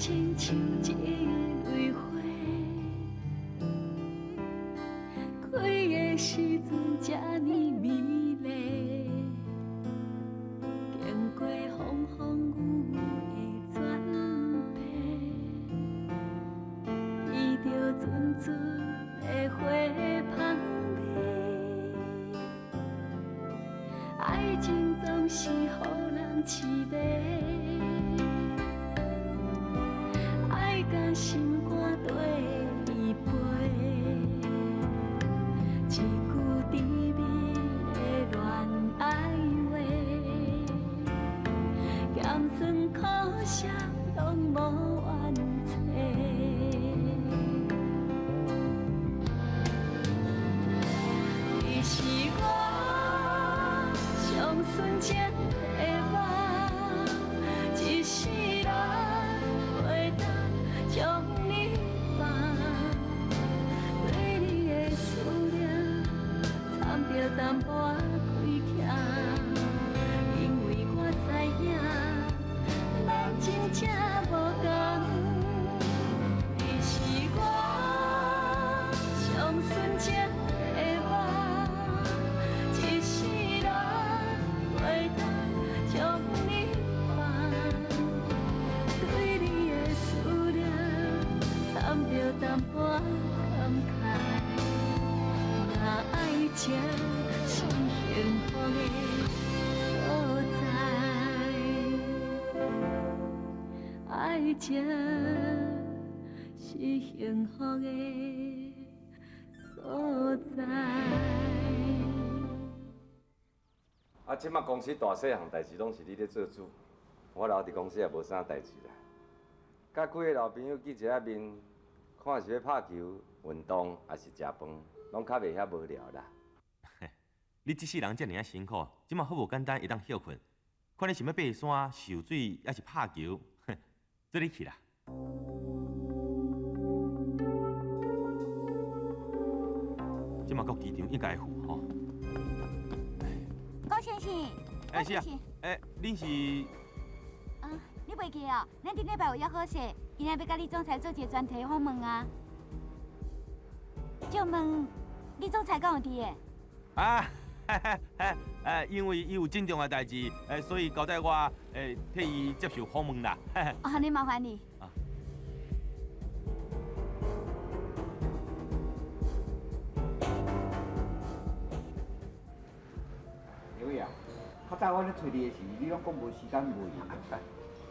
親像一蕊花，開的時陣這呢美麗，經過風風雨雨的轉變，闻著陣陣的花香味，愛情總是予人痴迷。愛甲心肝綴伊飛，一句甜蜜的戀愛話，鹹酸苦澀攏無怨嗟。你是我上純情的夢，一世人袂當將你放，對你的思念摻著淡薄仔虧欠，因為我知影咱真正無仝。你是我上純情的夢，一世人袂當將你放，對你的思念摻著淡薄仔感慨，若愛情是幸福的所在，愛情是幸福的所在。啊，這馬公司大細項代誌攏是你咧做主，我留佇公司也無啥代誌啦。佮幾个老朋友見一下面，看是欲拍球、運動，抑是食飯，攏較袂遐無聊啦。你這世人遮爾仔辛苦，這馬好無簡單會當歇睏。看你想欲爬山、泅水，抑是拍球，做你去啦。這馬國機場應該會赴吼。高先生，欸，是啊，欸，恁是？啊，你袂記哦？咱頂禮拜有約好勢，今仔欲佮李總裁做一個專題訪問啊。借問李總裁敢有佇的？啊，哈哈哈！因為伊有真重要代誌，所以交代我，替伊接受訪問啦。哦，按呢麻煩你。啊。劉偉啊，較早我咧揣你的時，你攏講無時間無閒，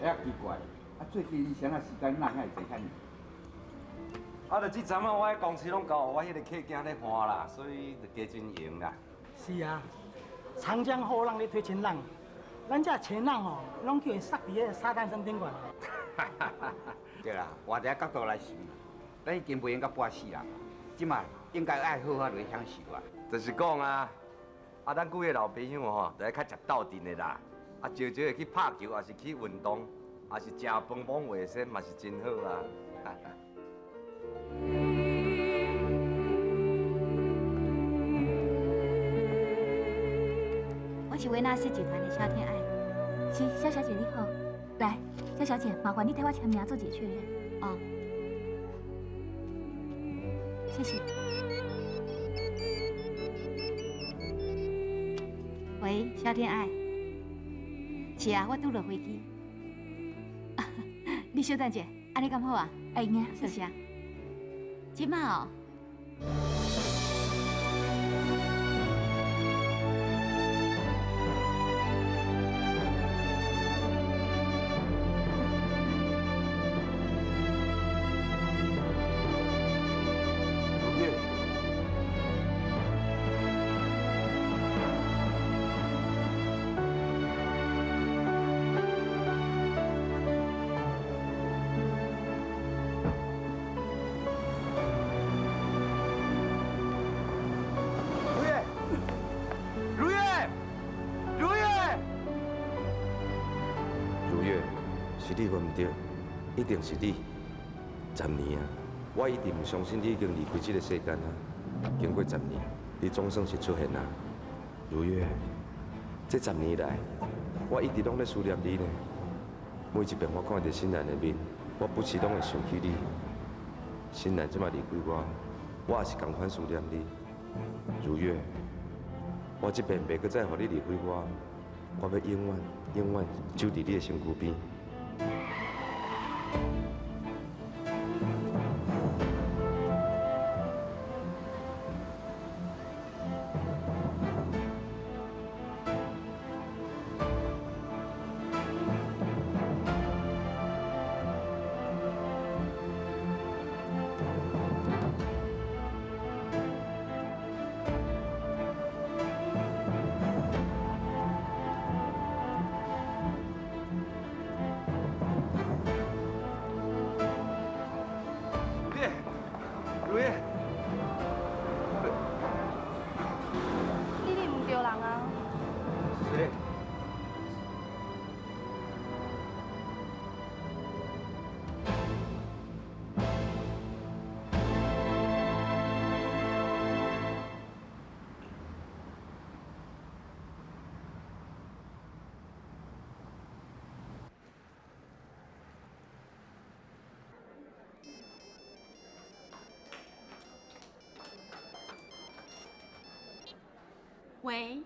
哎奇怪，啊最近啥物時間哪會濟遐爾？啊，就這陣仔，我的公司攏交予我彼個客囝咧看啦，所以就加真閒啦。是啊，長江後浪咧推前浪，咱這前浪吼，攏叫𪜶塞佇彼个沙灘身頂懸。對啦，換一个角度來想，咱已經袂用甲半死人，這馬應該愛好好來享受啊。就是講啊，啊，咱幾个老朋友吼，就愛較食鬥陣的啦。啊，少少會去拍球，抑是去運動，抑是食飯摸衛生，嘛是真好啊。我是維納斯集團的蕭天愛。是，蕭小姐你好。來，蕭小姐，麻煩你替我簽名做一个確認。哦，謝謝。喂，蕭天愛。是啊，我拄落飛機。你小等一下，按呢敢好啊？會用，多謝。這馬哦。如月。如月，如月，如月，如月，是你無毋對，一定是你。十年啊，我一直毋相信你已經離開這个世間啊。經過十年，你總算是出現啊。如月，這十年來，我一直攏咧思念你呢。每一遍我看著新蘭的面，我不时拢会想起你。新兰这摆离开我，我也是仝款思念你。如月，我这遍袂阁再予你离开我，我欲永远、永远守伫你的身躯边。如月，你认毋著人啊？谁？喂，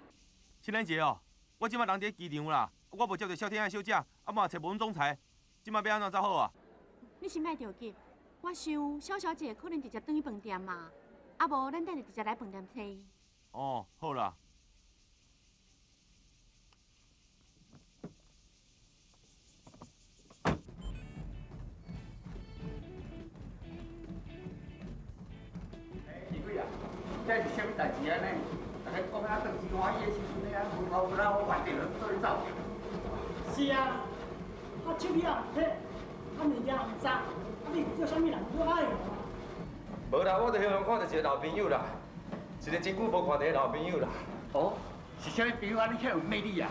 新兰姐哦，我这摆人伫机场啦，我无接著萧天爱小姐，啊嘛揣无阮总裁，这摆欲按怎才好啊？你先莫著急，我想萧小姐可能直接转去饭店嘛，啊无咱等下直接来饭店揣伊。哦，好啦。欸，奇怪啊，这是啥物代志按呢？逐家讲啊，转真欢喜的时阵啊，门口有老我着做你走。是啊，啊手机也毋提，啊物件也毋知，啊你做啥物人我爱啊？无啦，我伫彼方看著一个老朋友啦，一个真久无看著的老朋友啦。哦，是啥物朋友按呢遐有魅力啊？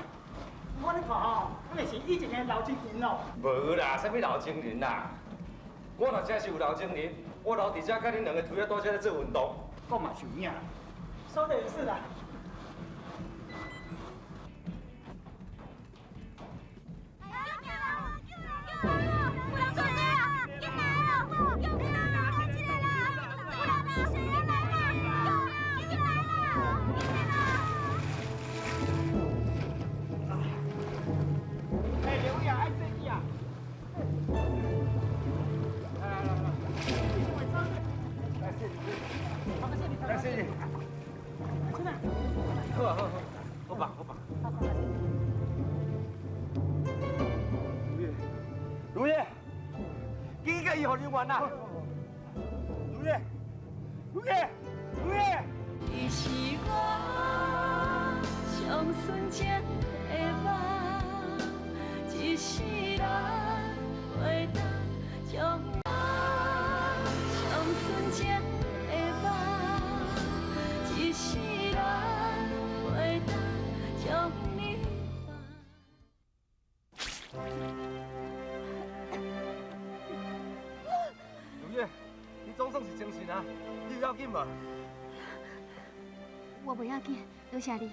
我咧看吼，敢会是以前的老情人哦。无啦，啥物老情人啦？我若真是有老情人，我留伫遮佮恁两个推仔倒遮咧做运动。讲嘛是有影。说的也是啦。来，谢谢。好啊，好好，好吧，好吧。如月，如月，几个医护人员啊？如月，如月，如月。伊是我上纯情的梦，一世人袂当将我上纯情的梦，一世人袂当将你放。如月，你总算是精神啊！你有要紧无？我无要紧，多谢你。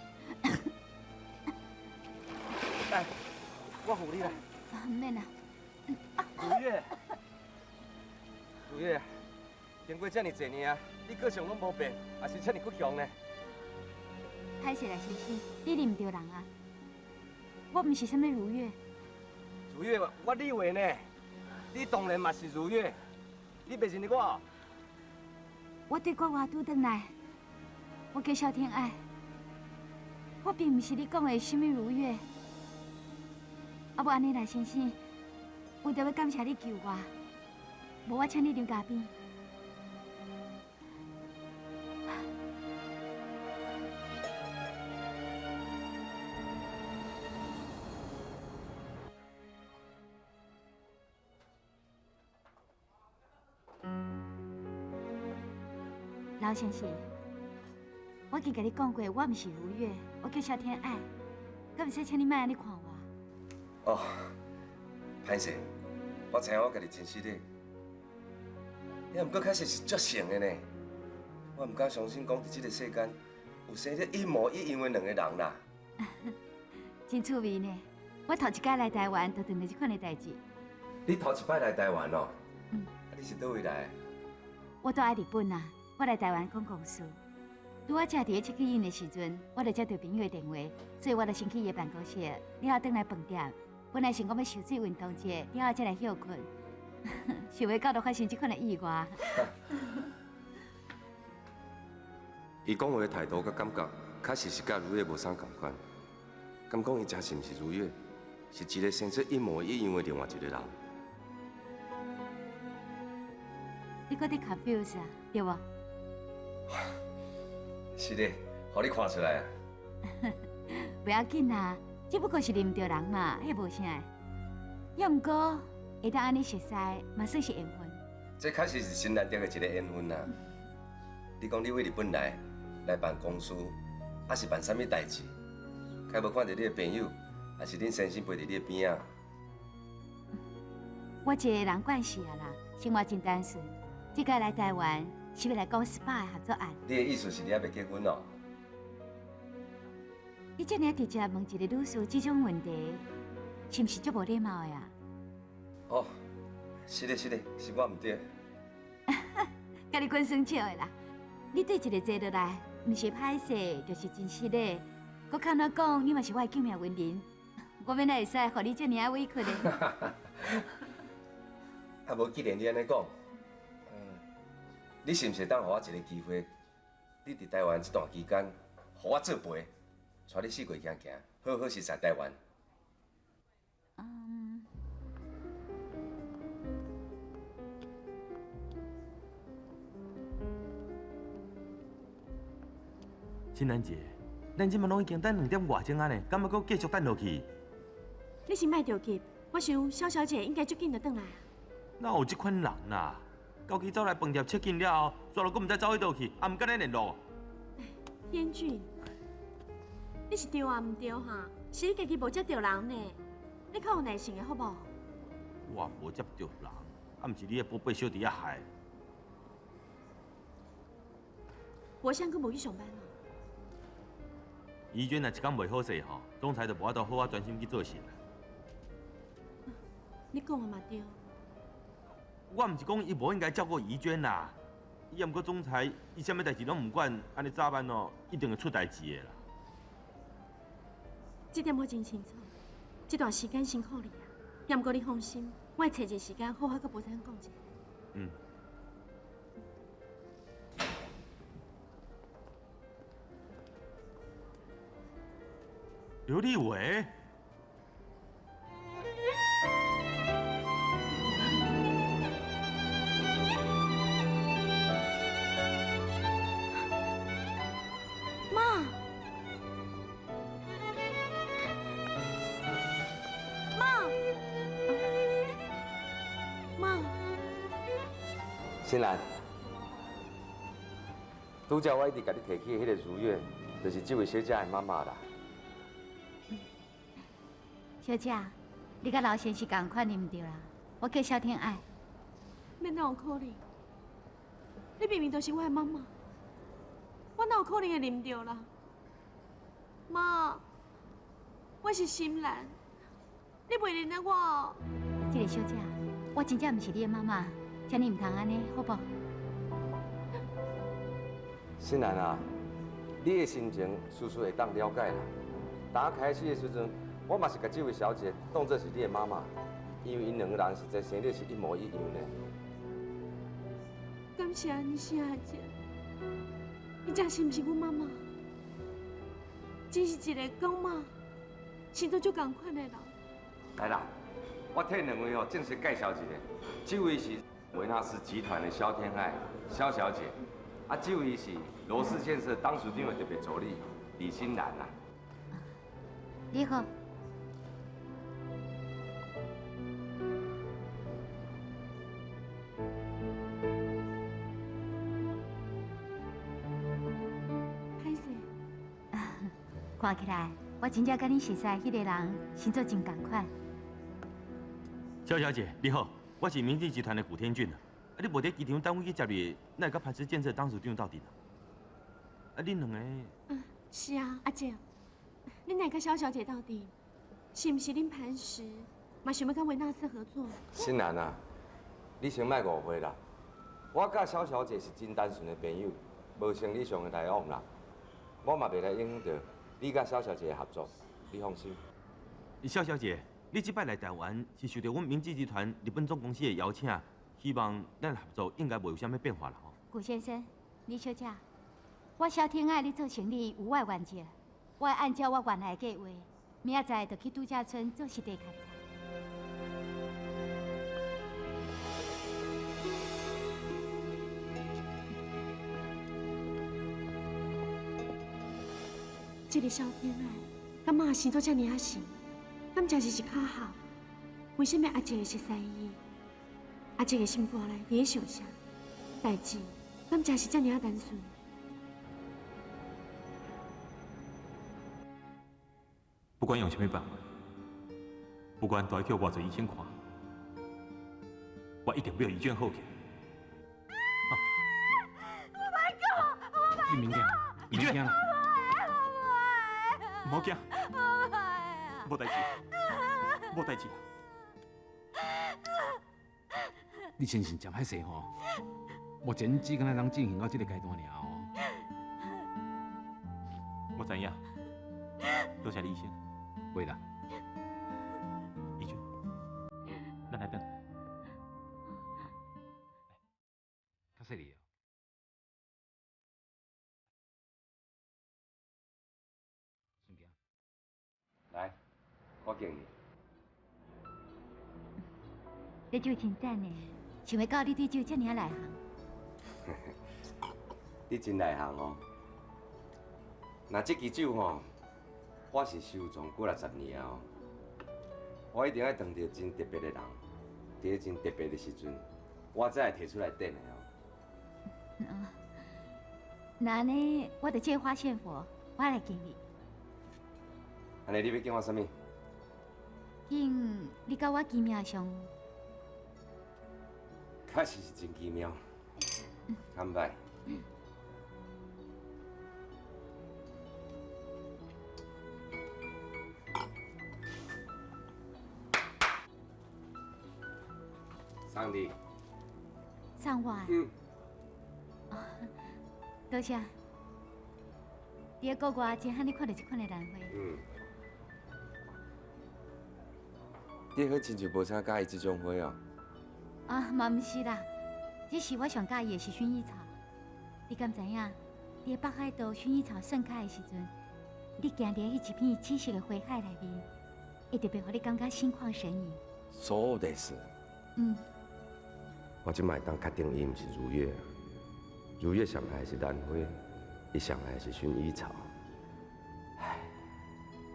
来，我扶你来。毋免啦。如月，如月，经过遮尔济年啊，你个性拢无变，也是遮尔倔强呢。歹势啦，先生，你认毋著人啊？我毋是啥物如月。如月，我李伟呢？你当然嘛是如月，你袂认得我？我对国外拄转来，我叫萧天爱，我并毋是你讲的啥物如月。啊，无按呢啦，先生，为著欲感谢你救我，无我请你啉咖啡。老先生，我已经共你讲过，我毋是如月，我叫萧天爱，阁毋使请你莫按呢看我。哦，歹势，我知影我家己真失礼，也毋过确实是足像的呢。我毋敢相信讲伫这个世间有生得一模一样的两个人啦。真趣味呢，我头一摆来台湾就碰著这款的代志。你头一摆来台湾哦？嗯。啊，你是佗位来？我住喺日本啊，我来台湾讲公事。拄仔正伫咧 check in 的时阵，我就接到朋友的电话，所以我就先去伊的办公室，了后转来饭店。本来想讲欲泅水运动一下，了后才来歇睏，想袂到就发生这款的意外。伊讲话的态度佮感觉，确实是佮如月无啥仝款。敢讲伊真是毋是如月，是一个生做一模一样的另外一个人。你阁伫 confuse 啊，对无？是的，予你看出来啊。袂要紧啦，只不过是认毋著人嘛，彼无啥的。犹毋过会当按呢熟似，嘛算是缘分。这确实是真难得的一个缘分啊！你讲你为日本来，来办公司，抑是办啥物代志？较无看著你的朋友，抑是恁先生陪伫你的边仔？我一个人惯势啊啦，生活真单纯。这摆来台湾是欲来讲 SPA 的合作案。你的意思是你犹未结婚哦？你这尔直接问一个女士这种问题，是毋是足无礼貌的啊？哦，是的，是的，是我毋对。共你滚耍笑的啦！你对一个坐落来，毋是歹势，就是真失礼。阁较按怎讲，你嘛是我的救命恩人，我欲哪会使予你这尔仔委屈呢？啊，无既然你按呢讲，你是毋是会当予我一个机会？你伫台湾这段期间，予我做陪，带你四界行行，好好熟似台湾。嗯。新兰姐，咱这马拢已经等2点外钟啊呢，敢欲阁继续等落去？你先莫著急，我想萧小姐应该足紧就转来啊。哪有这款人啊？家己走来饭店 check in 了后，煞落阁毋知走去佗去，也毋佮咱联络。天俊，你是对啊毋对哈？是你家己无接著人呢？你较有耐性的好无？我无接著人，啊，毋是你的宝贝小弟仔害。博相阁无去上班哦。怡娟若一工袂好势吼，总裁就无法度好好专心去做事啦。你讲的嘛对。我毋是讲伊无应该照顾怡娟啦，伊毋过总裁，伊啥物代志拢毋管，按呢早晚哦，一定会出代志的啦。这点我真清楚，这段时间辛苦你啊，也毋过你放心，我会揣一个时间好好佮博山讲一下。嗯。刘立伟。妈，妈，妈，新兰，拄才我一直共你提起的彼个如月，就是这位小姐的妈妈啦。小姐，你佮老先生仝款，毋对啦。我叫萧天爱。欲哪有可能？你明明就是我的妈妈，我哪有可能会认著啦？妈，我是心兰，你袂认得我哦？这个小姐，我真正毋是你的妈妈，请你毋通按呢，好无？心兰啊，你的心情，事事会当了解啦。打开始的时阵，我嘛是共这位小姐当作是你的妈妈，因为𪜶两个人实在生得是一模一样呢。感谢你，谢阿姐，你真是毋是阮妈妈？真是一个讲妈，生做足仝款的人。来啦，我替两位哦正式介绍一下，这位是维纳斯集团的萧天爱萧小姐，啊，这位是罗氏建设董事长的特别助理李新兰啊。你好。歹势。看起来，我真正佮你熟似彼个人，星座真仝款。萧小姐，你好，我是明记集团的古天俊啊。啊，你无伫机场单位去接你，哪会佮磐石建设董事长斗阵啊？啊，恁两个……嗯，是啊，阿姐，恁哪会佮萧小姐斗阵？是毋是恁磐石嘛想欲佮维纳斯合作。新兰啊，你先莫误会啦，我佮萧小姐是真单纯的朋友，无生理上的来往啦。我嘛袂来影响到你佮萧小姐的合作，你放心。萧小姐，你這擺來台灣是受著阮明治集團日本總公司的邀請，希望咱合作應該袂有啥物變化啦吼。顧先生、李小姐，我蕭天愛咧做生理有我的原則，我會按照我原來的計劃，明仔載就去度假村做實地勘察。這個蕭天愛，佮媽生做遮爾仔像，敢真是是巧合？為啥物阿叔會熟似伊？阿叔的心肝內佇咧想啥？代誌敢真是遮爾仔單純？不管用啥物辦法，不管帶去偌濟醫生看，我一定欲醫轉好起。我莫講，我莫你免驚，醫轉免驚啦。毋好驚，無代誌，無代誌。你精神誠歹勢吼，目前只敢若通進行到這个階段爾哦。我知影，多謝李醫生。袂啦，醫轉，咱來轉。較細膩哦。孫行。來，我敬你。這酒真讚呢，想袂到你對酒遮爾仔內行。你真內行哦。若這支酒吼，我是收藏幾若十年哦。我一定愛當著真特別的人，佇咧真特別的時陣，我才會提出來點的哦。那按呢，我就借花獻佛，我來敬你。按呢，你欲敬我啥物？敬你佮我奇妙相遇。確實是真奇妙。乾杯。送你。送我？嗯。多謝。佇个國外真罕你看著這款的蘭花。嗯。你好親像無啥佮意這種花哦。啊，嘛毋是啦，這是我上佮意的是薰衣草。你敢知影？佇北海道薰衣草盛開的時陣，你行佇彼一片紫色的花海內面，會特別予你感覺心曠神怡。そうです。嗯。我這擺會當確定伊毋是如月，如月上愛的是蘭花，伊上愛的是薰衣草。唉，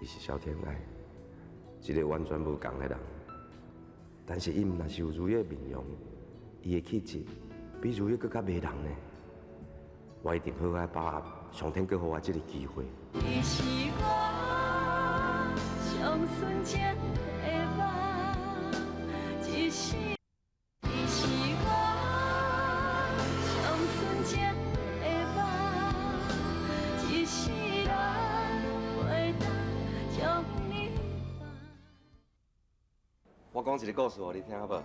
伊是蕭天愛，一個完全無仝的人。但是伊毋若是有如月面容，伊的氣質比如月閣較迷人呢。我一定好好把握上天閣予我這個機會。你是我上純情的夢，一世。你是我上純情的夢，一世人袂當將你放。我講一個故事予你聽好無？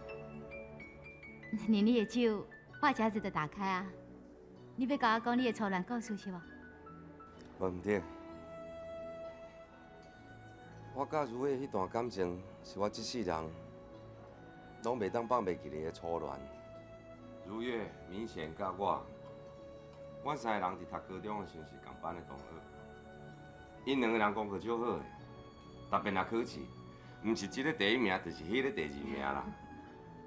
連你的酒，話匣子就打開啊！你欲共我講你的初戀故事是無？無毋對，我佮如月彼段感情，是我這世人攏袂當放袂記得的初戀。如月、明賢佮我，阮三个人佇讀高中的時陣是仝班的同學。𪜶兩個人功課足好的，特別若考試，毋是這个第一名，就是彼个第二名啦。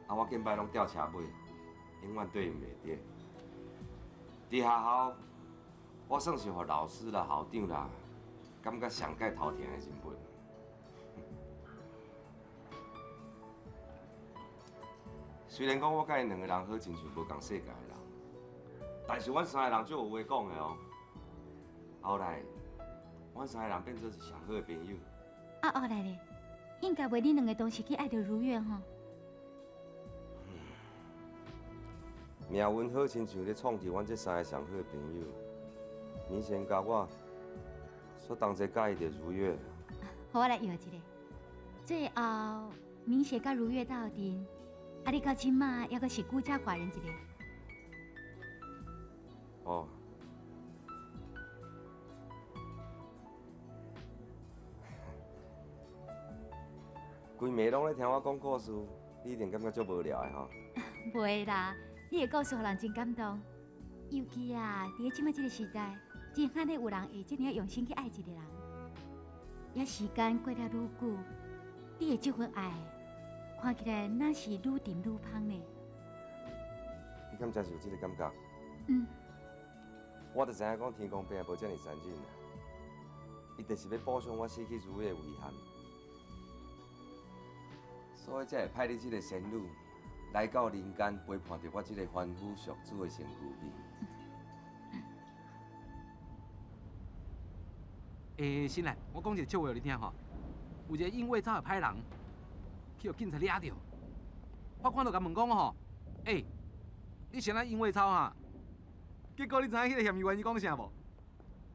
啊，我見擺攏吊車尾，永遠對𪜶袂著。佇學校，我算是予老師啦、校長啦，感覺上蓋頭疼的人物。雖然講我佮𪜶兩個人好親像無仝世界的人，但是阮三個人足有話講的哦。後來，阮三個人變做是上好的朋友。啊，後來咧，應該袂恁兩个同時去愛著如月吼？命運好親像咧創治阮這三个上好的朋友，明賢佮我，煞同齊佮意著如月。予我來搖一下，最後明雪佮如月鬥陣，啊，你到這馬猶閣是孤家寡人一个。哦。規暝攏咧聽我講故事，你一定感覺足無聊的吼。袂啦，你的故事予人真感動。尤其啊，佇咧這馬這个時代，真罕咧有人會這爾用心去愛一個人。也時間過了愈久，你的這份愛看起來若是愈沉愈芳呢。你敢真是有這个感覺？嗯。我就知影講天公伯也無遮爾殘忍啦，伊就是欲補償我失去如月的遺憾，所以才會派你這个仙女來到人間陪伴著我這个凡夫俗子的身軀邊。欸，新蘭，我講一個笑話予你聽吼。有一個因為走的歹人，去予警察掠著，法官就共問講吼，欸，你是按怎引火草哈？結果你知影彼個嫌疑員伊講啥無？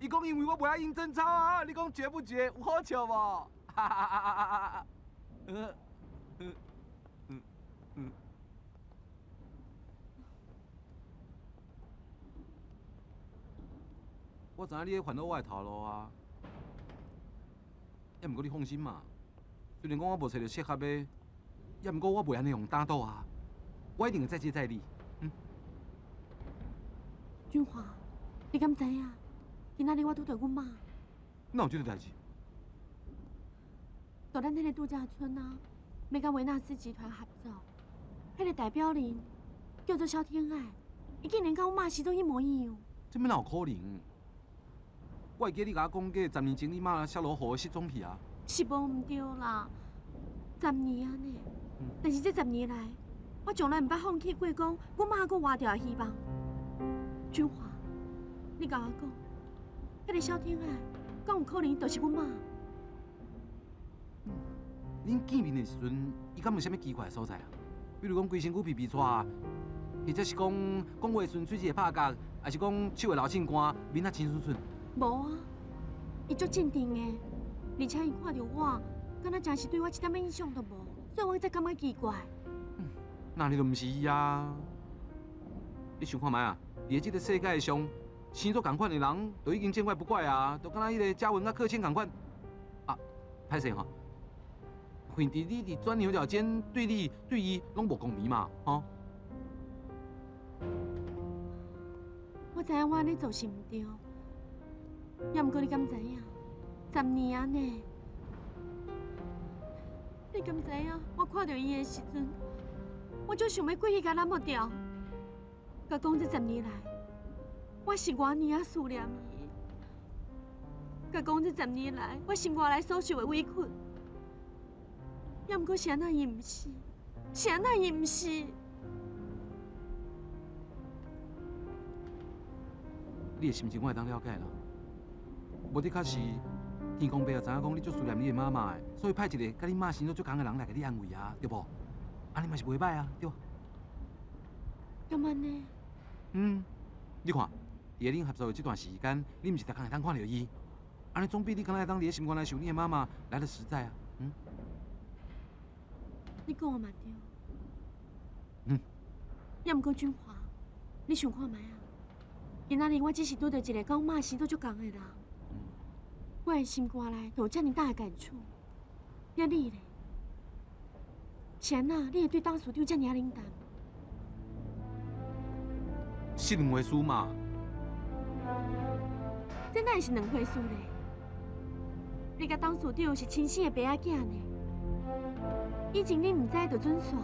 伊講因為我袂曉印真鈔啊！你講絕不絕？有好笑無？哈哈哈哈哈哈！嗯嗯嗯嗯。我知影你咧煩惱我的頭路啊，也毋過你放心嘛。雖然講我無揣著適合的，也毋過我袂按呢予打倒啊。我一定會再接再厲。嗯。俊華，你敢知影？今仔日我拄著阮媽。哪有這个代誌？就咱彼个度假村啊，欲佮維納斯集團合作，彼个代表人叫做蕭天愛，伊竟然佮阮媽生做一模一樣。這欲哪有可能？我會記你共我講過，10年前你媽摔落雨失蹤去啊。是無毋對啦，10年啊呢。但是這10年來，我從來毋捌放棄過講，阮媽閣活著的希望。俊華，你共我講，彼个蕭天愛，敢有可能就是阮媽？恁見面的時陣，伊敢有啥物奇怪的所在啊？比如講規身軀皮皮剉啊，或者是講講話時陣喙齒會拍結，抑是講手會流凊汗，面仔青春春？無啊，伊足鎮定的，而且伊看著我，敢若真是對我一點仔印象都無，所以我才感覺奇怪。那你就毋是伊啊！你想看覓啊？佇咧這个世界上，生做仝款的人，就已經見怪不怪啊！就敢若彼个嘉文佮克谦仝款。啊，歹勢吼，反正你佇轉牛角尖，對你對伊攏無公平嘛，吼。我知影我按呢做是毋對，也毋過你敢知影？10年啊呢，你敢知影？我看著伊的時陣，我就想欲過去共攬予著。共講這10年來，我是偌爾仔思念伊。共講這10年來，我心肝內所受的委屈，也毋過是按怎伊毋是，是按怎伊毋是。你的心情我會當了解啦。無的確是天公伯也知影講你足思念你的媽媽的，所以派一个佮你媽生做足仝的人來共你安慰啊，對無？按呢嘛是袂䆀啊，對無？敢按呢？嗯，你看，佇咧恁合作的這段時間，你毋是逐工會當看著伊，按呢總比你敢若會當佇咧心肝內想你的媽媽來得實在啊。嗯。你講的嘛對。嗯。也毋過俊華，你想看覓啊？今仔日我只是拄著一个佮阮媽生做足仝的人，我的心肝內就有遮爾大的感觸。啊你咧？是按怎？你會對董事長遮爾冷淡？是兩回事嘛？這哪會是兩回事咧？你佮董事長是親生的爸仔囝呢。以前你毋知就准煞，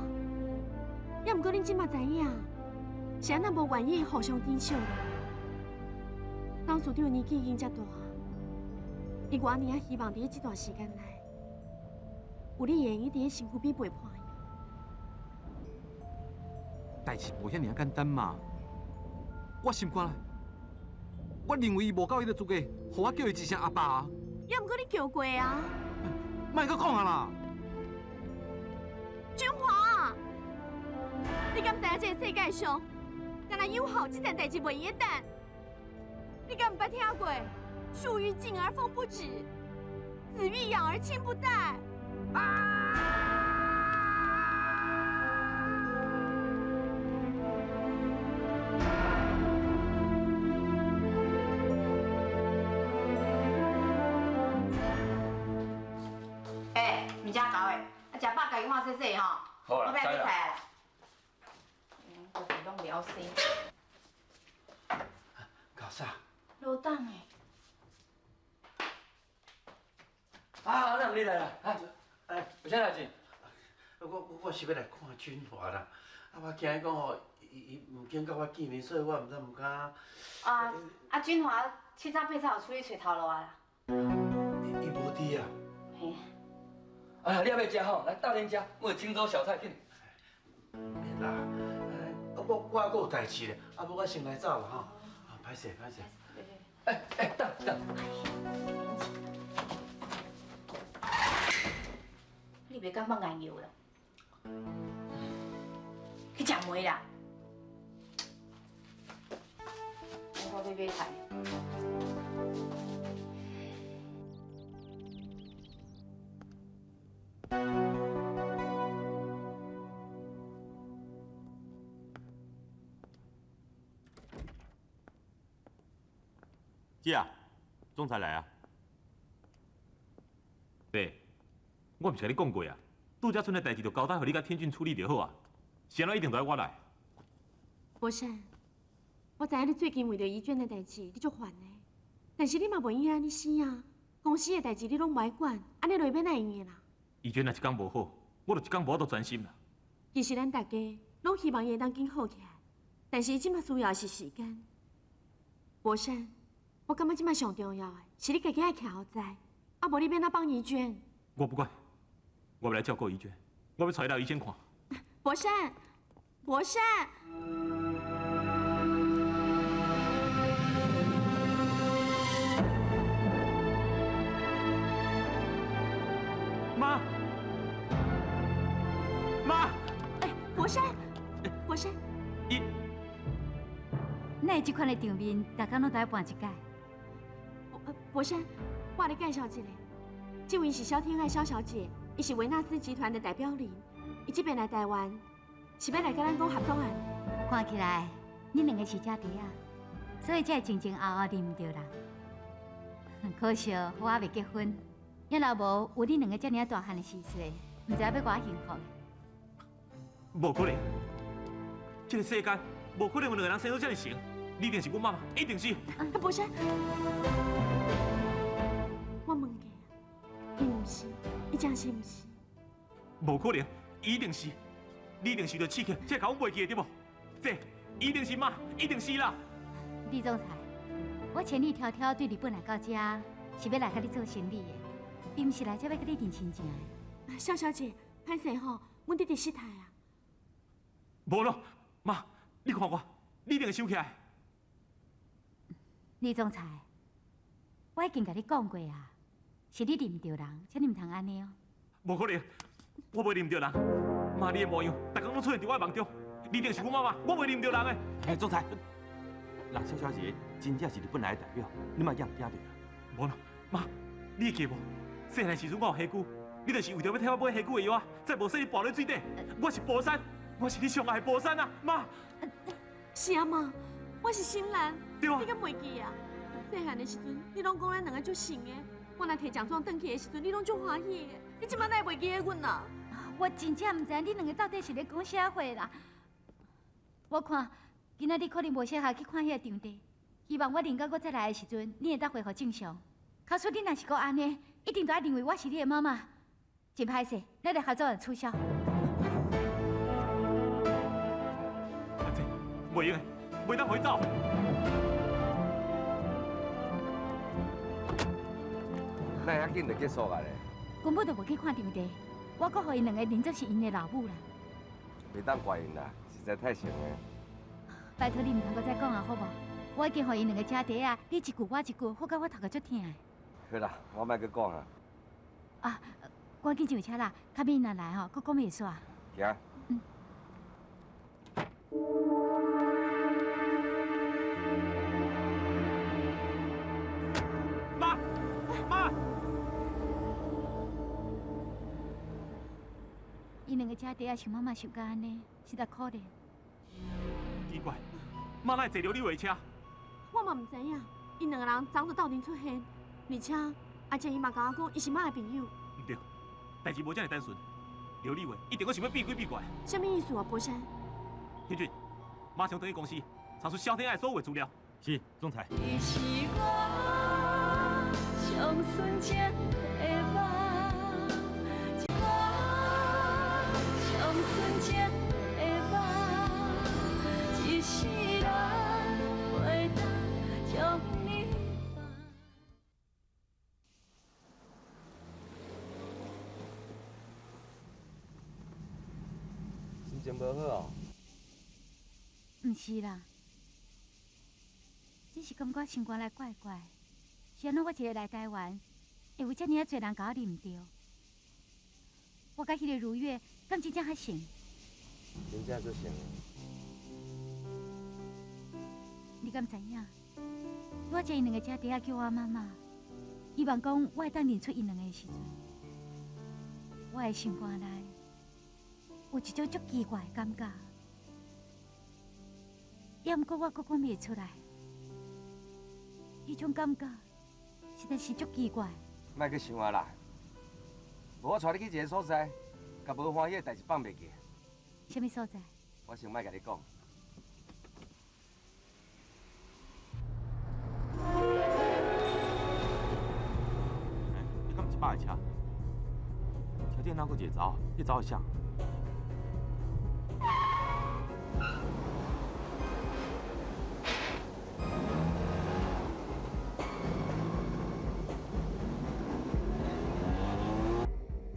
也毋過恁這馬知影，是按怎無願意互相珍惜咧？董事長年紀已經遮大，伊偌爾仔希望佇咧這段時間內，有你會用佇咧身軀邊陪伴伊。代誌無遐爾簡單嘛！我心肝內，我認為伊無夠彼个資格，予我叫伊一聲阿爸。也毋過你叫過啊！莫閣講啊啦！俊華，你敢知影這个世界上，干焦有孝這件代誌袂用得等？你敢毋捌聽過？樹欲靜而風不止，子欲養而親不待。啊！啊，食饱家己换洗洗吼。好啦，我欲来买菜啦。嗯，拢袂晓洗。搞啥？老董的。啊，那你来啦，啊，哎，有啥代志？我是欲来看君华啦，啊，我惊伊讲吼，伊伊毋肯佮我见面，所以我毋知毋敢。啊啊，君华七早八早就出去揣头路啊啦。伊无伫啊。嘿。哎呀，你还欲食吼？来斗阵食，我有清粥小菜，紧。免啦，我还阁有代志咧，啊，无我先来走啦吼。啊，歹势歹势。哎哎，等等。你袂感觉眼油啦？去食糜啦！我欲买菜。姐啊，总裁来啊。对，我毋是共你讲过啊，度假村的代志就交代予你佮天俊处理就好啊，是按怎一定都爱我来？博山，我知影你最近为著怡娟的代志，你足烦的，但是你嘛袂用按呢死啊！公司的代志你拢无爱管，按呢落欲哪会用的啦？怡娟若一工无好，我就一工无法度专心啦。其实咱大家拢希望伊会当紧好起来，但是伊这马需要的是时间。博山，我感觉这马上重要的是你家己爱徛予在，啊无你欲按怎帮怡娟？我不管，我欲来照顾怡娟，我欲带伊来医生看。博山，博山。妈，妈！哎，博山，博山，伊，哪会这款的场面，逐工拢都爱搬一摆？博山，我来介绍一下，这位是萧天爱萧小姐，伊是维纳斯集团的代表人，伊这遍来台湾，是欲来佮咱讲合作案。看起来，恁两个是姐弟仔，所以才会前前后后认毋著人。可惜我犹未结婚，也若无有恁两个遮尔仔大汉的时岁，毋知影欲偌幸福。无可能，这个世间无可能有两个人生做遮尔成，你一定是阮妈妈，一定是。博山，我问过啊，伊毋是，伊真是毋是。无可能，伊一定是，你一定受著刺激，才会共阮袂记的对无？这一定是妈，一定是啦。李总裁，我千里迢迢对日本来到遮，是欲来佮你做生意的，并毋是来遮欲佮你认亲情的。萧小姐，歹势吼，阮伫伫失态啊。无咯，妈，你看我，你一定会想起来。李总裁，我已经共你讲过啊，是你认毋著人，请你毋通按呢哦。无可能，我袂认毋著人。妈，你的模样，逐工拢出现伫我的梦中，你一定是阮妈妈，我袂认毋著人的。哎，总裁，人萧小姐真正是日本来的代表，你莫惊惊著啦。无咯，妈，你会记无？细汉时阵我有虾蛆，你就是为著欲替我买虾蛆的药仔，才无说你跋落水底。我是宝山，我是你上爱的宝山啊，妈。是啊，妈，我是心兰，对啊。你敢袂记啊？细汉的时阵，你拢讲咱两个足像的，我若提奖状转去的时阵，你拢足欢喜的。你这摆哪会袂记得阮啊？我真正毋知你两个到底是咧讲啥话啦。我看今仔日可能无适合去看彼个场地，希望我灵到阁再来的时阵，你会当恢复正常。假使你若是阁按呢，一定都爱认为我是你的妈妈。真歹势，咱的合作案取消。阿姐，袂用的，袂当予伊走。哪会遐紧就结束啊咧？根本就无去看场地，我阁予𪜶两个认做是𪜶的老母啦。袂当怪𪜶啦，实在太像了。拜托你毋通阁再讲啊，好无？我已经予𪜶两个食茶啊，你一句我一句，好到我头壳足疼的。好啦，我莫阁讲啊。啊，赶紧上车啦，较免若来吼，阁讲袂煞。行。嗯。妈，妈。𪜶两个食茶啊，想妈妈想到按呢，实在可怜。奇怪，妈哪会坐著你话车？我嘛毋知影，𪜶两个人昨就斗阵出现，而且阿静伊嘛共我讲，伊是妈的朋友。毋对，代志无遮尔单纯。刘立伟一定阁想欲变鬼变怪。啥物意思啊，博山？天俊，马上转去公司查出萧天爱所有的资料。是，总裁。你是我上纯情的梦，我上纯情的梦，一世人袂当将你放。心情无好哦？毋是啦，只是感觉心肝内怪怪。是按怎我一个来台湾，会有遮尔啊济人共我认著？我佮彼个如月，敢真正较像？真正足像。你敢知影？我这𪜶两个遮伫遐叫我妈妈，希望讲我会当认出𪜶两个的时阵，我的心肝内有一种足奇怪的感觉。也毋过我阁讲袂出来，彼种感觉实在是足奇怪。莫阁想啊啦，无我带你去一个所在，共无欢喜的代志放袂记。啥物所在？我先莫共你讲。欸，你敢毋是爸的车？车顶哪阁一个查某？彼查某是啥？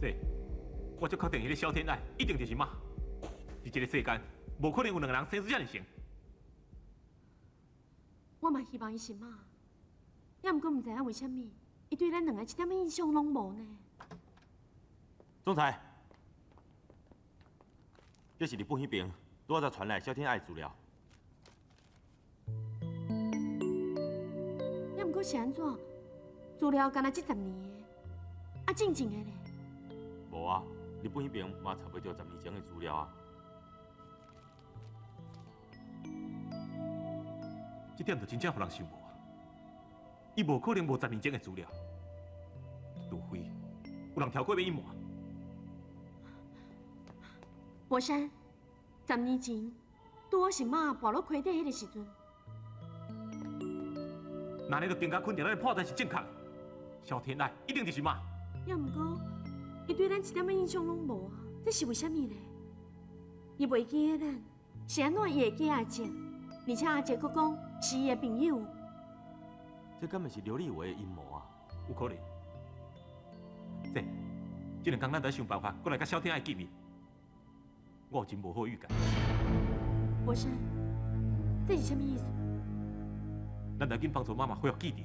这，我足确定，彼个萧天爱一定就是妈。伫这个世间，无可能有两个人生出遮尔像。我嘛希望伊是妈，也毋过毋知影为啥物，伊对咱两个一点仔印象拢无呢。总裁，这是日本彼边拄仔才传来萧天爱的资料。也毋过是按怎？资料敢若这十年的，啊，进前的咧？无啊，日本彼边嘛查袂著10年前的资料啊。这点就真正予人想无啊！伊无可能无10年前的资料，除非有人跳过欲隐瞒。博山，10年前拄好是妈跋落溪底彼个时阵。那呢就更加肯定咱的判断是正确的。萧天爱一定就是妈。也毋过，伊对咱一点仔印象拢无啊，这是为啥物呢？伊袂记得咱，是按怎伊会记阿哲？而且阿哲阁讲是伊的朋友。这敢会是刘立伟的阴谋啊？有可能。这两工咱得想办法，阁来佮萧天爱见面。我有真无好预感。博山，这是啥物意思？咱得紧帮助妈妈恢复记忆。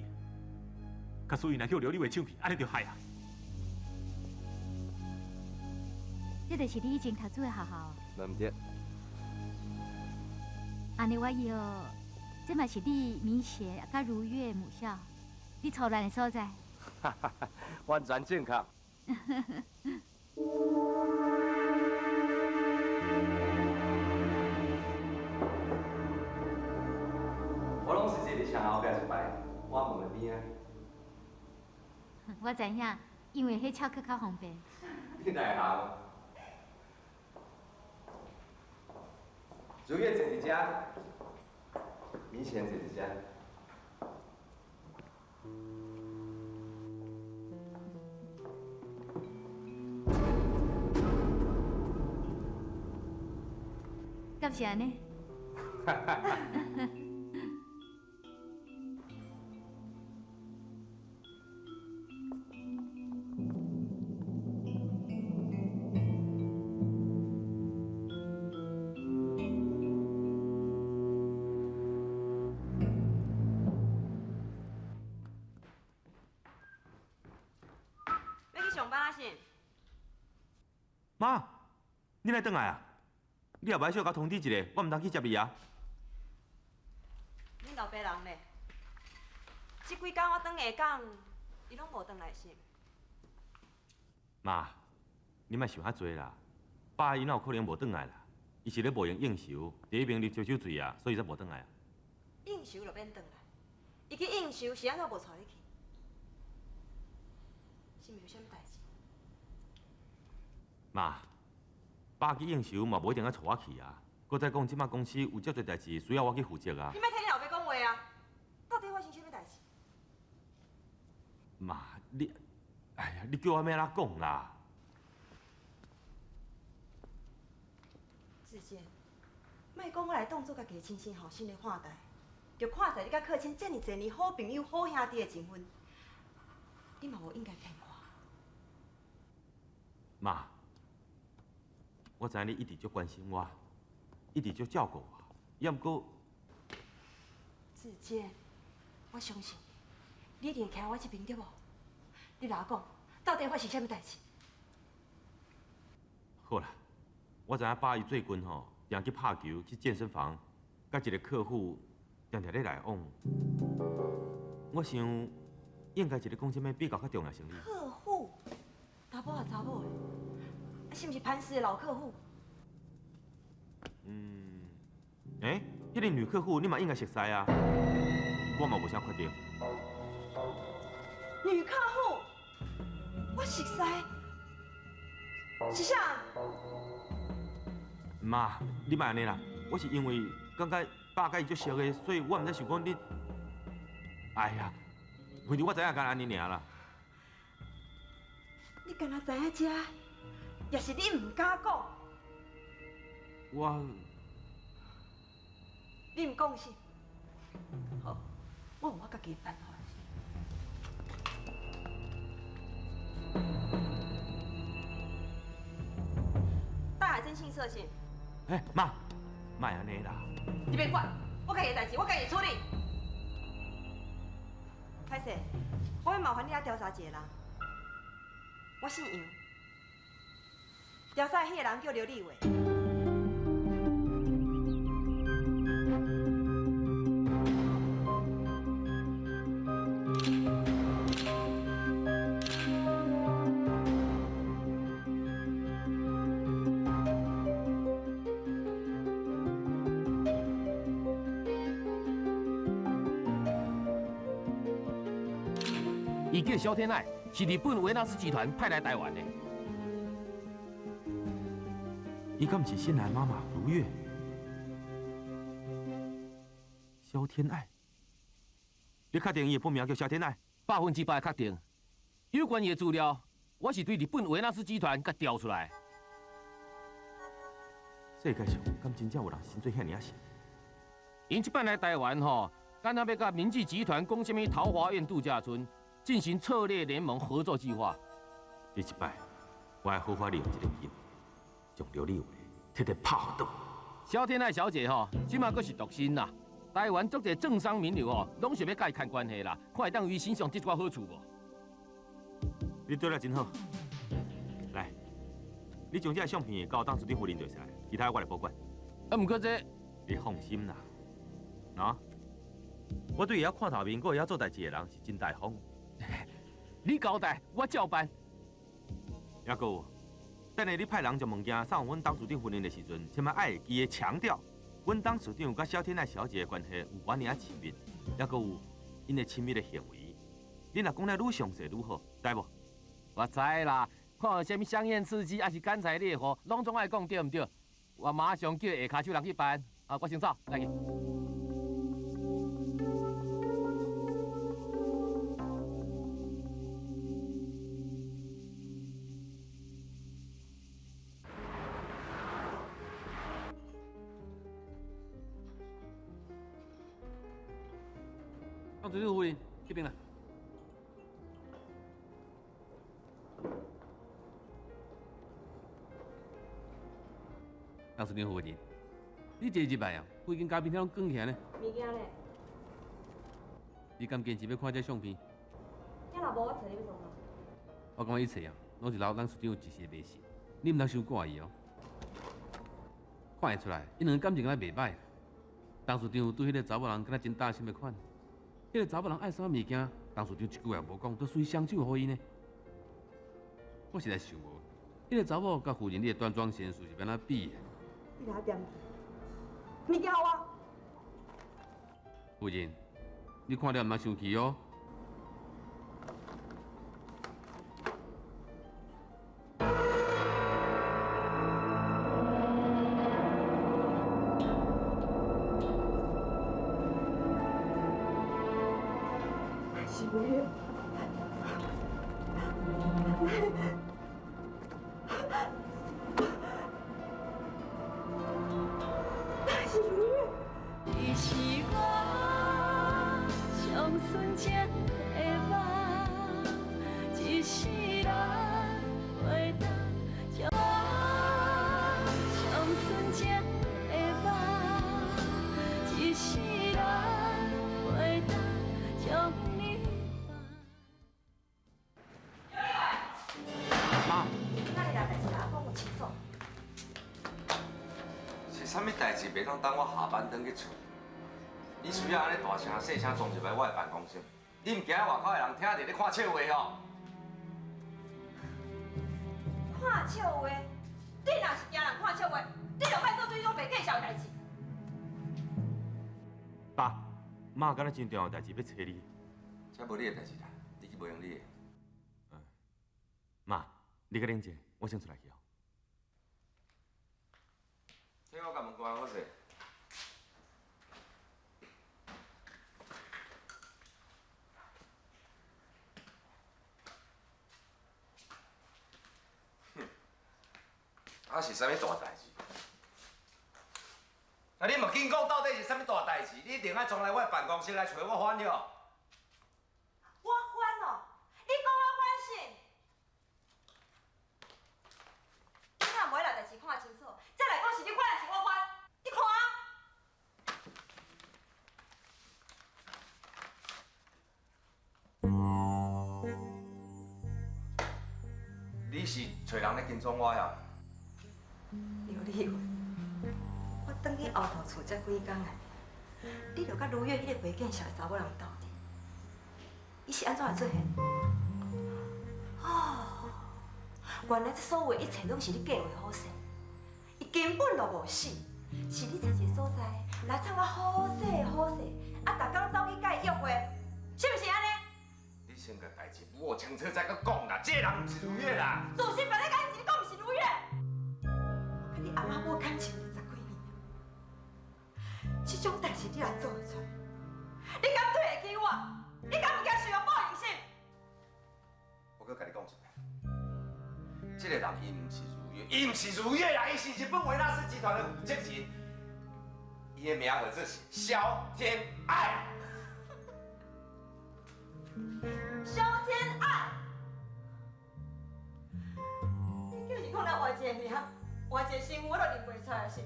假使伊若叫刘立伟抢去，按呢就害啊！这就是你以前读书的学校。无毋对。按呢，我以后，这嘛是你明贤佮如月母校，你初恋的所在。完全正确。我拢是坐伫墙后壁一排，我门的边仔。我知影，因为彼翘课较方便。你内行。如月坐伫遮，明贤坐伫遮。敢是按呢？欲去上班啊？是？妈，你来转来啊？你也袂小共通知一下，我毋通去接伊啊。恁老爸人咧？这几工我转下港，伊拢无转来是？妈，你莫想遐济啦。爸伊哪有可能无转来啦？伊是咧无闲应酬，伫彼边啉烧酒醉啊，所以才无转来啊。应酬就免转来，伊去应酬是按怎无带你去？是毋是有啥物代志？妈，爸去应酬嘛，无一定爱带我去啊。阁再讲，这摆公司有遮济代志需要我去负责啊。你莫替你老爸讲话啊！到底发生啥物代志？妈，你，哎呀，你叫我欲按怎讲啦？志坚，莫讲我来当做家己的亲生后生来看待，就看在你佮克钦遮尔济年好朋友、好兄弟的情分，你嘛无应该骗我。妈，我知影你一直足关心我，一直足照顾我，也毋过，志坚，我相信你，你一定会徛我这边对无？你来我讲，到底发生啥物代志？好啦，我知影爸伊最近吼，定去拍球、去健身房，佮一个客户定定咧来往。我想应该是咧讲啥物比较较重要生意。客户，查某啊查某的，啊是毋是潘氏的老客户？嗯，欸，彼个女客户你嘛应该熟似啊，我嘛无啥确定。女客户，我熟似，是啥？妈，你莫按呢啦，我是因为感觉爸佮伊足熟的，所以我毋知想讲你。哎呀，反正我知影干按呢尔啦。你敢若知影这，也是你毋敢讲。我，你毋讲是？好，我有我家己的办法。大海真性色情。哎，妈，莫按呢啦。你别管，我家己的代志，我家己处理。歹势，我欲麻烦你来调查一个人。我姓杨，调查的彼个人叫刘立伟。伊叫萧天爱，是日本维纳斯集团派来台湾的。伊敢毋是新来妈妈如月？萧天爱，你确定伊的本名叫萧天爱？100%确定。有关伊的资料，我是对日本维纳斯集团佮调出来。世界上敢真正有人心做遐尔仔细？𪜶这摆来台湾吼，敢若欲佮明记集团讲啥物桃花苑度假村？进行策略联盟合作计划。这一摆，我爱好好利用这个机会，将刘立伟彻底拍予倒。萧天爱小姐吼，这马阁是独身啦。台湾足济政商名流吼，拢想欲佮伊牵关系啦，看会当于身上得一寡好处无？你做得真好，来，你将这个相片交董事长夫人就会使，其他我来保管。啊，毋过这，你放心啦，喏，我对会晓看头面，阁会晓做代志的人是真大方。你交代，我照办。抑阁有，等下你派人将物件送予阮董事长夫人的时阵，千万爱会记得强调，阮董事长佮萧天爱小姐的关系有偌尔仔亲密，抑阁有𪜶的亲密的行为。你若讲得愈详细愈好，知无？我知啦，看有啥物香艳刺激，抑是干柴烈火，拢总爱讲对毋对？我马上叫下跤手人去办。啊，我先走，来去。董事长夫人，这边啦。董事长夫人，你这一摆啊，规间咖啡厅拢关起来呢。物件咧？你敢坚持欲看这相片？遐若无，我揣你欲创啥？我感觉一切啊，拢是留董事长一时的迷信，你毋通伤挂意哦。看会出来，𪜶两个感情敢若袂歹。董事长对彼个查某人敢若真担心的款。彼个查某人爱啥物件，董事长一句话也无讲，都随双手予伊呢。我实在想无，彼个查某佮夫人你的端庄贤淑是欲按怎比的？你来点？物件予我。夫人，你看了毋通生气哦。是如月。那是如月。你是我上纯情的梦，一世人袂当将我上纯情的梦，一世人袂当将你放。妈，那你来代志啊，讲有清楚。是啥物代志袂当等我下班转去处理？你需要按呢大声细声撞入来我的办公室？你毋惊外口的人听著咧看笑话哦？看笑话？你若是惊人看笑话，你就莫做这种袂见笑的代志。爸，妈敢若真重要的代志欲揣你。这无你的代志啦，你去无用你的。妈，你较冷静，我先出来去哦。这我共门关好势。哼，啊是啥物大代志？啊你毋紧讲到底是啥物大代志？你一定爱撞来我的办公室来揣我烦哟。我烦哦，你讲我烦是？你若无来代志看清楚，再来讲是你烦还是我烦？你看啊！你是揣人咧跟踪我呀？刘丽云，我转去后头厝才几工啊，你就佮如月彼个袂见笑的查某人斗阵，伊是按怎会出现？哦，原来这所有的一切拢是你计划好势，伊根本就无死，是你找一个所在来藏啊好势好势，啊，逐工走去佮伊约会，是毋是按呢？你先共代志摸清楚再阁讲啦，这个人毋是如月啦。事实摆咧眼前，你讲毋是如月？我佮你翁仔某感情20几年，这种代志你也做会出来？你敢对得起我？你敢毋惊受到报应是？我阁共你讲一遍，这个人伊毋是如月，伊毋是如月啦，伊是日本维纳斯集团的负责人，伊的名号做是萧天爱。萧天爱，你就是讲来换一个名，换一个身份，我都认袂出来是？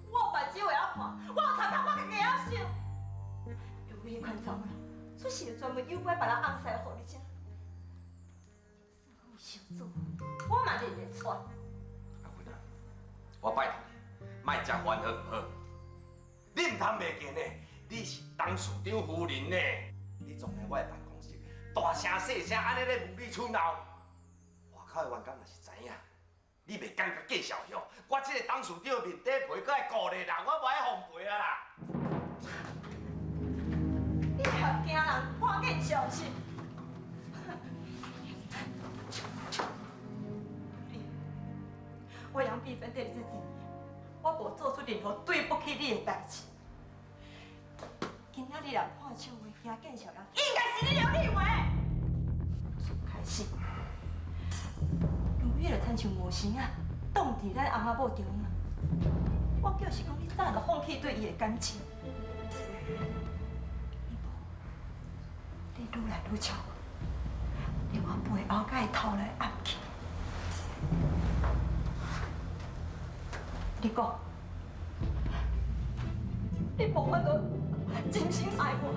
我有目睭会晓看，我有头壳我家己会晓想。有彼款查某人，出世就专门诱拐别人翁婿予你吃，算讲小做，我嘛认会出。阿芬啊，我拜托你，莫遮烦好毋好？你毋通袂记呢，你是董事长夫人呢。你撞来我的办公室，大声细声按呢咧无理取闹，外口的员工若是知影，你袂感觉见笑哟？我这个董事长面底皮阁爱顾咧人，我无爱奉陪啊啦！你也惊人看见笑是？我杨碧芬对你这几年，我无做出任何对不起你的代志。今仔日人看笑话，惊见笑人，应该是你刘丽华。自开始，如月就亲像无形啊，挡伫咱翁仔某中间。我就是讲，你早就放弃对伊的感情。你无，你愈来愈超过，连我背后佮伊偷来暗去。你讲，你无法度真心爱我，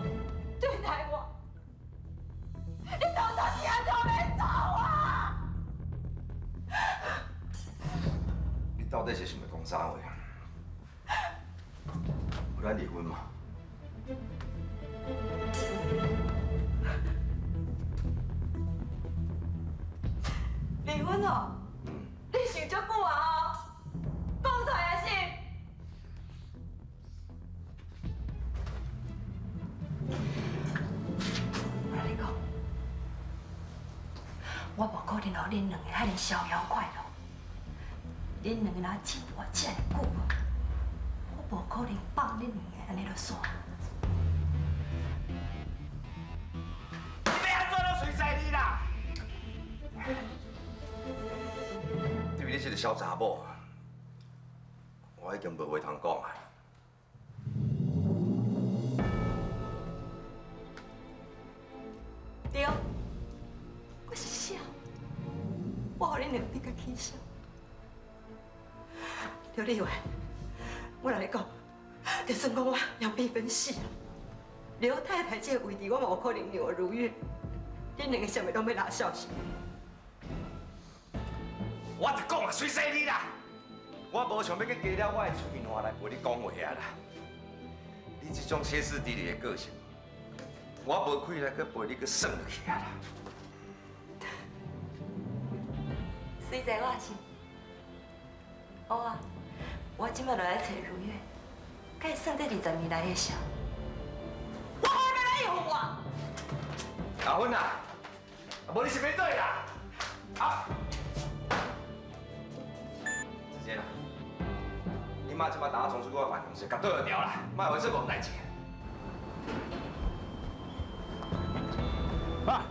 对待我，你到底是按怎欲走啊？你到底是想欲讲啥话？有咱离婚嘛？离婚哦？你想足久啊？讲出来啊是？我来你讲，我无可能予恁两个遐尔逍遥快乐。恁两个人进步遮尔久啊，我无可能放恁两个按呢就煞。小查某，我已经无话通讲啊。对，我是痟，我予恁两个比较起笑。刘立伟，我来讲，就算讲我杨碧芬死啊，刘太太这个位置我嘛有可能让如月，恁两个啥物拢欲拉消息？我就讲啊，随势你啦，我无想欲去加了我的喙烂来陪你讲话啊啦。你这种歇斯底里的个性，我无气力去陪你去算落去啊啦。随在我是，好啊，我这摆就来揣如月，佮伊算这20年来的账。我无欲来应付我。阿芬啊，无你是欲对啦？啊！子健啊，你妈这摆打冲出我办公室，共对就调啦，莫予伊做戆代志。爸。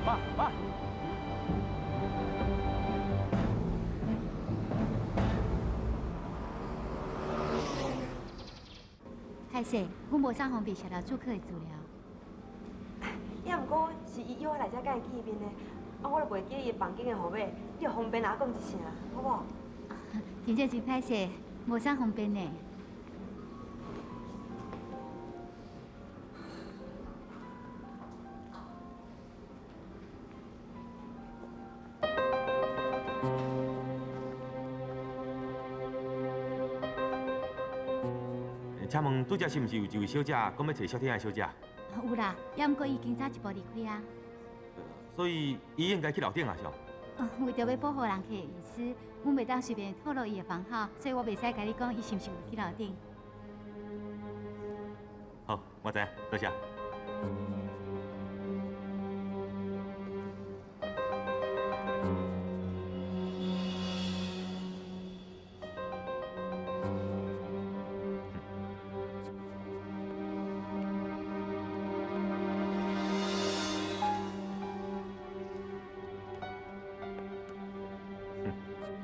爸爸。歹势，阮无啥方便协调住客的资料。也毋过是伊约我来遮佮伊见面的，啊，我都袂记伊房间的号码，你就方便阿讲一声，好无？真正真歹势，无啥方便呢。请问拄才是毋是有一位小姐讲欲揣萧天爱小姐？有啦，也毋过伊已经早一步离开啊。所以伊应该去楼顶啊，是？为著欲保护人客的隐私，阮袂当随便透露伊的房号，所以我袂使共你讲伊是毋是有去楼顶。好，我知影，多谢。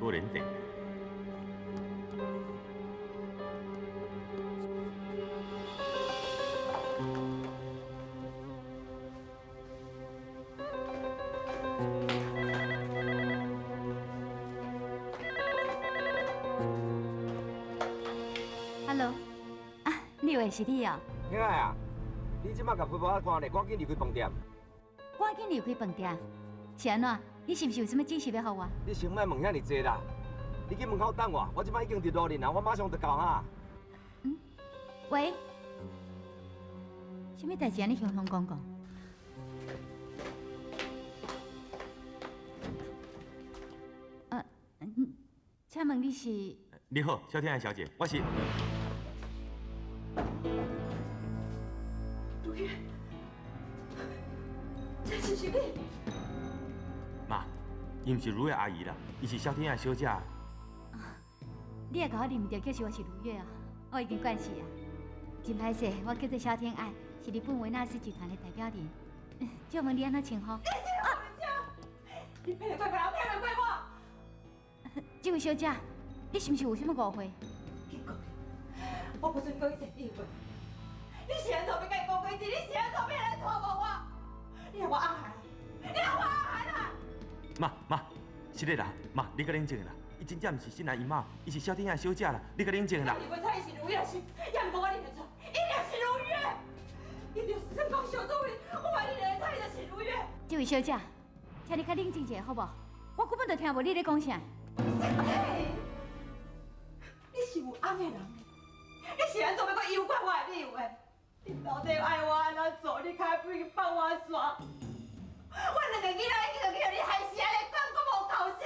多连电。Hello，啊，你以为是你哦？天爱啊，你这摆共批驳仔关咧，赶紧离开饭店。赶紧离开饭店，是按怎？你是毋是有啥物指示欲予我？你先莫问遐尔济啦，你去门口等我，我这摆已经伫路面啊，我马上就到哈。嗯，喂，啥物代志按呢雄雄讲讲？请问你是？你好，萧天爱小姐，我是。如月，这是是你？妈，伊毋是如月阿姨啦，伊是萧天爱小姐。你也共我认毋著，叫是我是如月啊，我已经惯势啊。真歹势，我叫做萧天爱，是日本维纳斯集团的代表人。请问你按怎称呼？你骗得过别人，骗袂过我。这位小姐，你是毋是有啥物误会？我不准讲一切意会。你是按怎欲共伊讲规矩？你是按怎欲来拖磨我？你予我阿涵，你予我阿涵啊！妈妈，是的啦，妈，你较冷静啦。伊真正毋是新兰伊妈，伊是萧天爱小姐啦，你较冷静啦。你袂猜伊是如月是，也毋过我认得出，伊就是如月，伊就是算讲小作为，我嘛认得出伊就是如月。这位小姐，请你较冷静一下，好无？我根本就听无你咧讲啥。你是有翁的人，你是按怎欲阁诱拐我的理由的？你到底爱我按怎做？你较会去放我煞？我两个囡仔已经去予你害死，按呢讲阁无够势，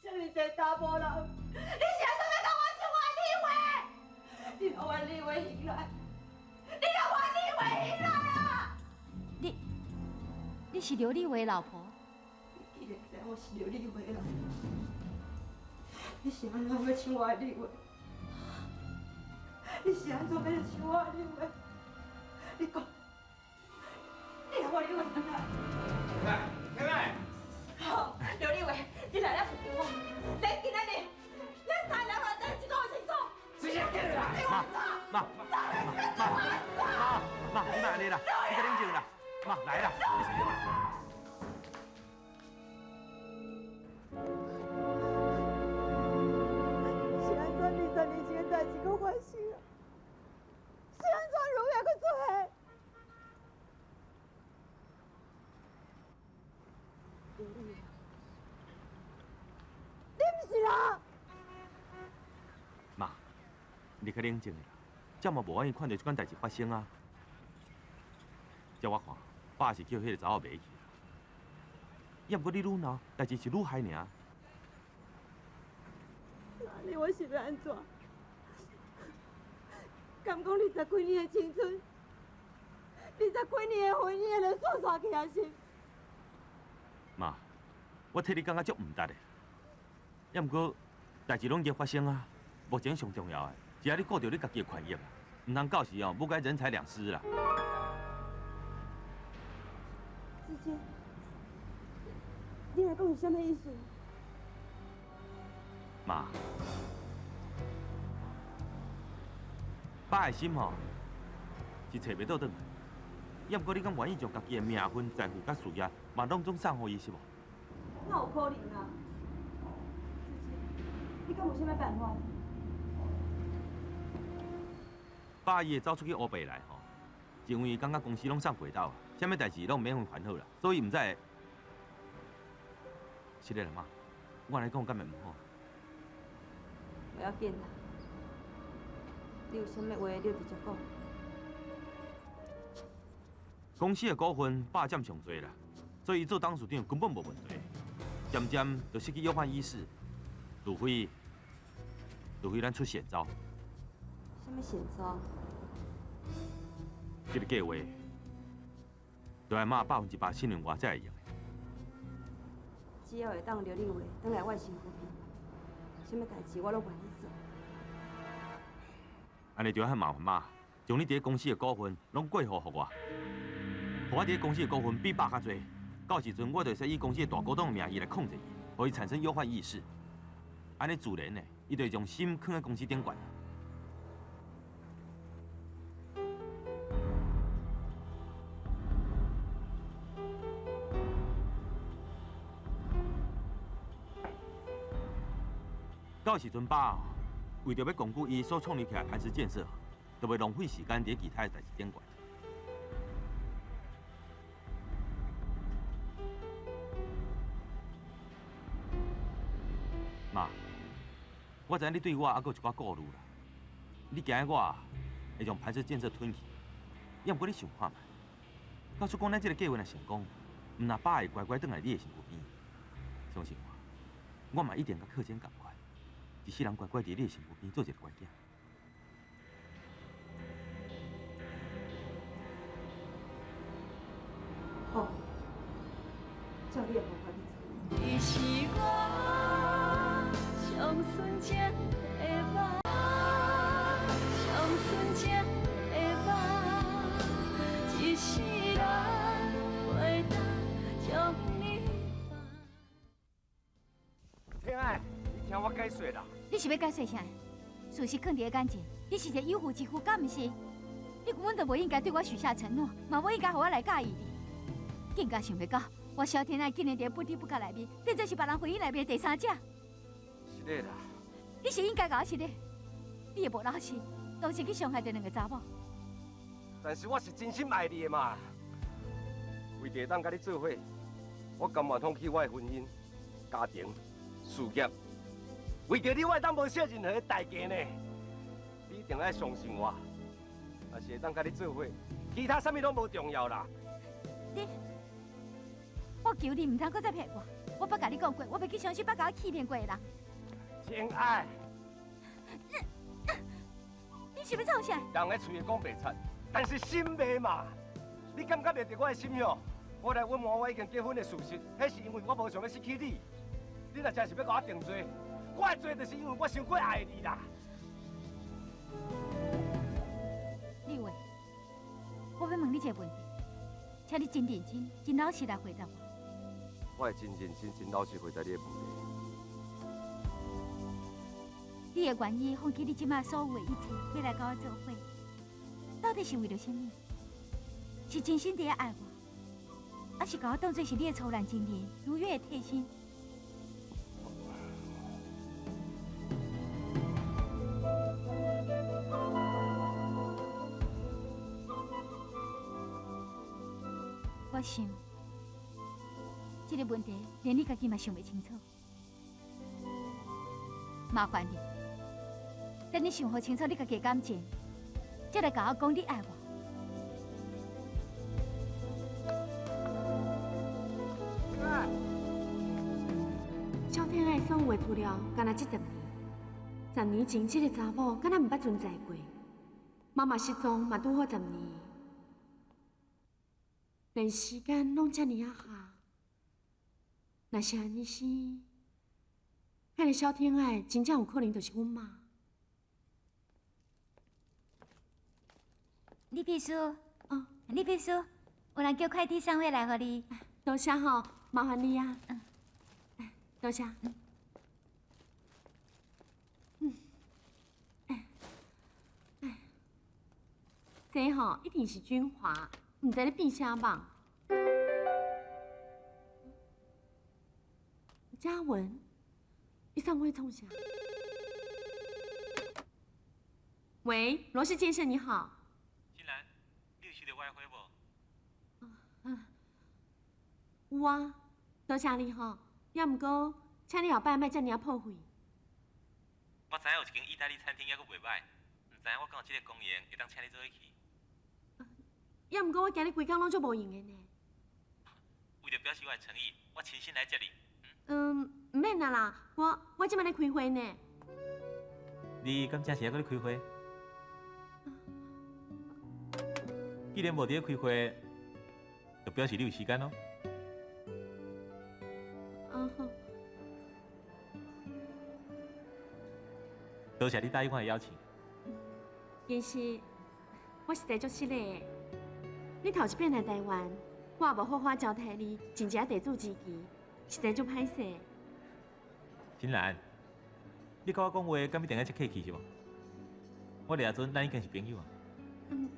这尔济查埔人，你是按怎欲共我抢我的李话？你予我李话回来，你予我李话回来啊！你是刘丽华的老婆？你既然知我是刘丽华的老婆，你是按怎欲抢我的李话？你是按怎欲来抢我的李话？你讲，你予我看你话。来，天爱。好，刘立伟，你来了是对我，你今仔日，咱三个人把代志讲清楚。直接进来。妈，妈，妈，妈，妈，你莫按呢啦，你较冷静啦，妈来啦。是按怎20年前的代志阁发生啊？是按怎如月阁出现？你毋是人。妈，你较冷静啦，这嘛无愿意看到这款代志发生啊。照我看，爸是叫彼个查某卖去啦。也毋过你愈闹，代志是愈害尔。那你我是欲按怎？敢讲20几年的青春，20几年的婚姻，会散散去啊是？妈，我替你感觉足毋值的。也毋过，代志拢已经发生啊。目前上重要的，是爱你顾著你家己的权益，毋通到时哦，母该人财两失啦。志坚，你来讲是啥物意思？妈，爸的心吼是揣袂倒转来，也毋过你敢愿意将家己的名分、财富佮事业，嘛拢总送予伊是无？哪有可能啊？志坚，你敢有啥物办法？爸伊会走出去乌白来吼，是因为感觉公司拢送轨道，啥物代志拢毋免烦恼啦，所以毋知会。是的啦妈，我按呢讲敢会毋好？不要紧啦，你有啥物话你就直接讲。公司的股份爸占上济啦，所以做董事长根本无问题。渐渐就失去忧患意识，除非咱出险招。啥物险招？这个计划，就爱妈100%信任我才会用。只要会当刘立伟转来我的身躯边，啥物代志我拢愿意做。按呢就爱麻烦妈，将你伫公司的股份拢过户予我，予我伫公司的股份比爸较济。到时阵我就会使以公司的大股东的名义来控制伊，予伊产生忧患意识。按呢自然的，伊就会将心囥佇公司顶悬。到时阵爸为著欲巩固伊所创立起来磐石建设，就袂浪费时间伫其他的代志顶悬。妈，我知影你对我犹阁有一寡顾虑啦，你惊我会将磐石建设吞去，也毋过你想看觅，假使讲咱这个计划若成功，毋若爸会乖乖转来你的身躯边，相信我，我嘛一定佮克坚仝款。一世人乖乖伫你的身躯边做一个乖囝。好，照你的方法去做。你是我上纯情的梦，上纯情的梦，一世人袂当将你放。天爱，你听我解说啦。你是欲解说啥？事实囥伫咧眼前，你是一个有妇之夫，敢毋是？你根本就无应该对我许下承诺，嘛无应该予我来佮意你。更加想袂到，我萧天爱竟然伫不知不觉内面，变做是别人婚姻内面的第三者。是的啦。你是应该共我失礼，你的无老实，当时去伤害著两个查某。但是我是真心爱你的嘛。为著会当佮你做伙，我甘愿放弃我的婚姻、家庭、事业。为著你，我会当无惜任何的代价呢。你一定爱相信我，若是会当佮你做伙，其他啥物拢无重要啦。你，我求你毋通阁再骗我。我捌共你讲过，我袂去相信捌共我欺骗过的人。亲爱，你是欲创啥？人的喙会讲白贼，但是心袂嘛。你感觉袂著我的心哟？我来隐瞒我已经结婚的事实，彼是因为我无想欲失去你。你若真是欲共我定罪，我的罪就是因为我伤过爱你啦。立伟，我欲问你一个问题，请請你真認真、真老實來回答我。我會真認真、真老實回答你的問題。你會願意放棄你這馬所有的一切，欲來佮我做伙，到底是為著啥物？是真心佇咧愛我，抑是共我當做是你的初戀情人、如月的替身？我想，這個問題連你家己嘛想袂清楚。麻煩你，等你想好清楚你家己的感情，才來共我講你愛我。小天愛所有的資料，敢若這十年，十年前這個查某，敢若毋捌存在過。媽媽失蹤嘛，拄好十年，連時間攏遮爾仔合。若是按呢生，彼个小天愛真正有可能就是阮媽。李秘書，哦，李秘書，有人叫快遞送貨來予你。多謝吼，麻煩你啊。嗯，多謝。嗯，哎，這吼一定是君華，毋知咧變啥夢。嘉文，你送我創啥？喂，羅氏建設你好。新蘭，你有收到我的貨無？啊，有啊，多謝你吼。也毋過，請你後擺莫遮爾仔破費。我知影有一間意大利餐廳猶閣袂䆀，毋知影我敢有這个光榮會當請你做伙去。也毋過我今日規工攏足無閒的呢。為著表示我的誠意，我親身來接你。嗯，毋免啦啦，我這擺咧開會呢。你敢真是猶閣咧開會？既然無佇咧開會，就表示你有時間囉。啊好。多謝你答應我的邀請。其實我實在足失禮的。你頭一擺來台灣，我也無好好招待你，真正地主之誼，實在足歹勢。新蘭，你佮我講話，敢一定愛遮客氣是無？我掠準，咱已經是朋友啊。嗯，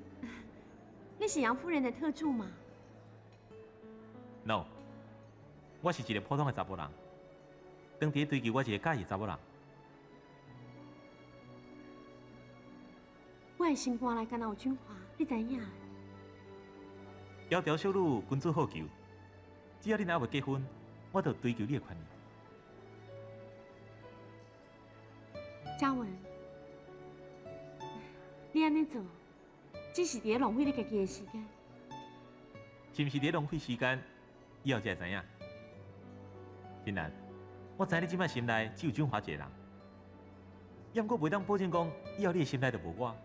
你是楊夫人的特助嗎？No，我是一個普通的查埔人。當佇咧追求我一個佮意的查某人。我的心肝內敢若有君華，你知影？窈窕淑女，君子好逑。只要你若猶未結婚，我就追求你的權利。嘉文，你按呢做，只是佇咧浪費你家己的時間。是毋是佇咧浪費時間？以後才會知影。新蘭，我知你這擺心內只有俊華一個人，也毋過袂當保證講以後你的心內就無我。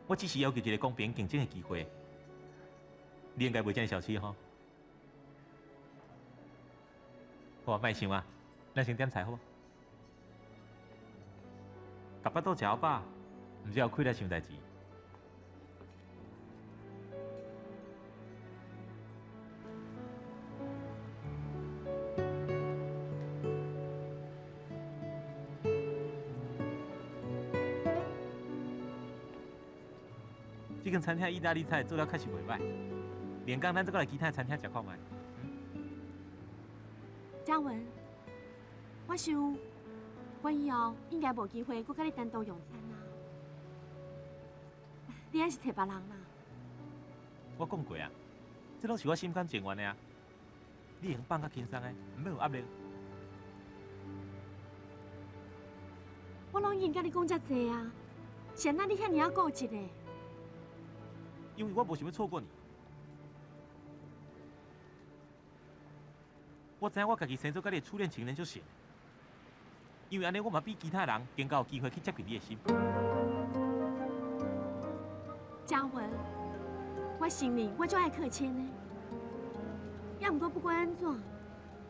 我只是要求一個公平競爭的機會，你應該袂遮爾小氣吼。好啊，莫想啊，咱先點菜好無？共腹肚食好飽，毋使有氣力想代誌。這間餐廳意大利菜做了確實袂䆀，連工咱再閣來其他餐廳食看覓。嘉文，我想我以後應該無機會閣佮你單獨用餐啊。你還是揣別人啦。我講過啊，這攏是我心甘情願的啊。你會用放較輕鬆的，毋免有壓力。我攏已經佮你講遮濟啊，是按怎你遐爾仔固執的？因為我無想欲錯過你。我知影我家己生做佮你的初戀情人就行，因為按呢我嘛比其他人更較有機會去接近你的心。嘉文，我承認我足愛客謙的，也毋過不管按怎，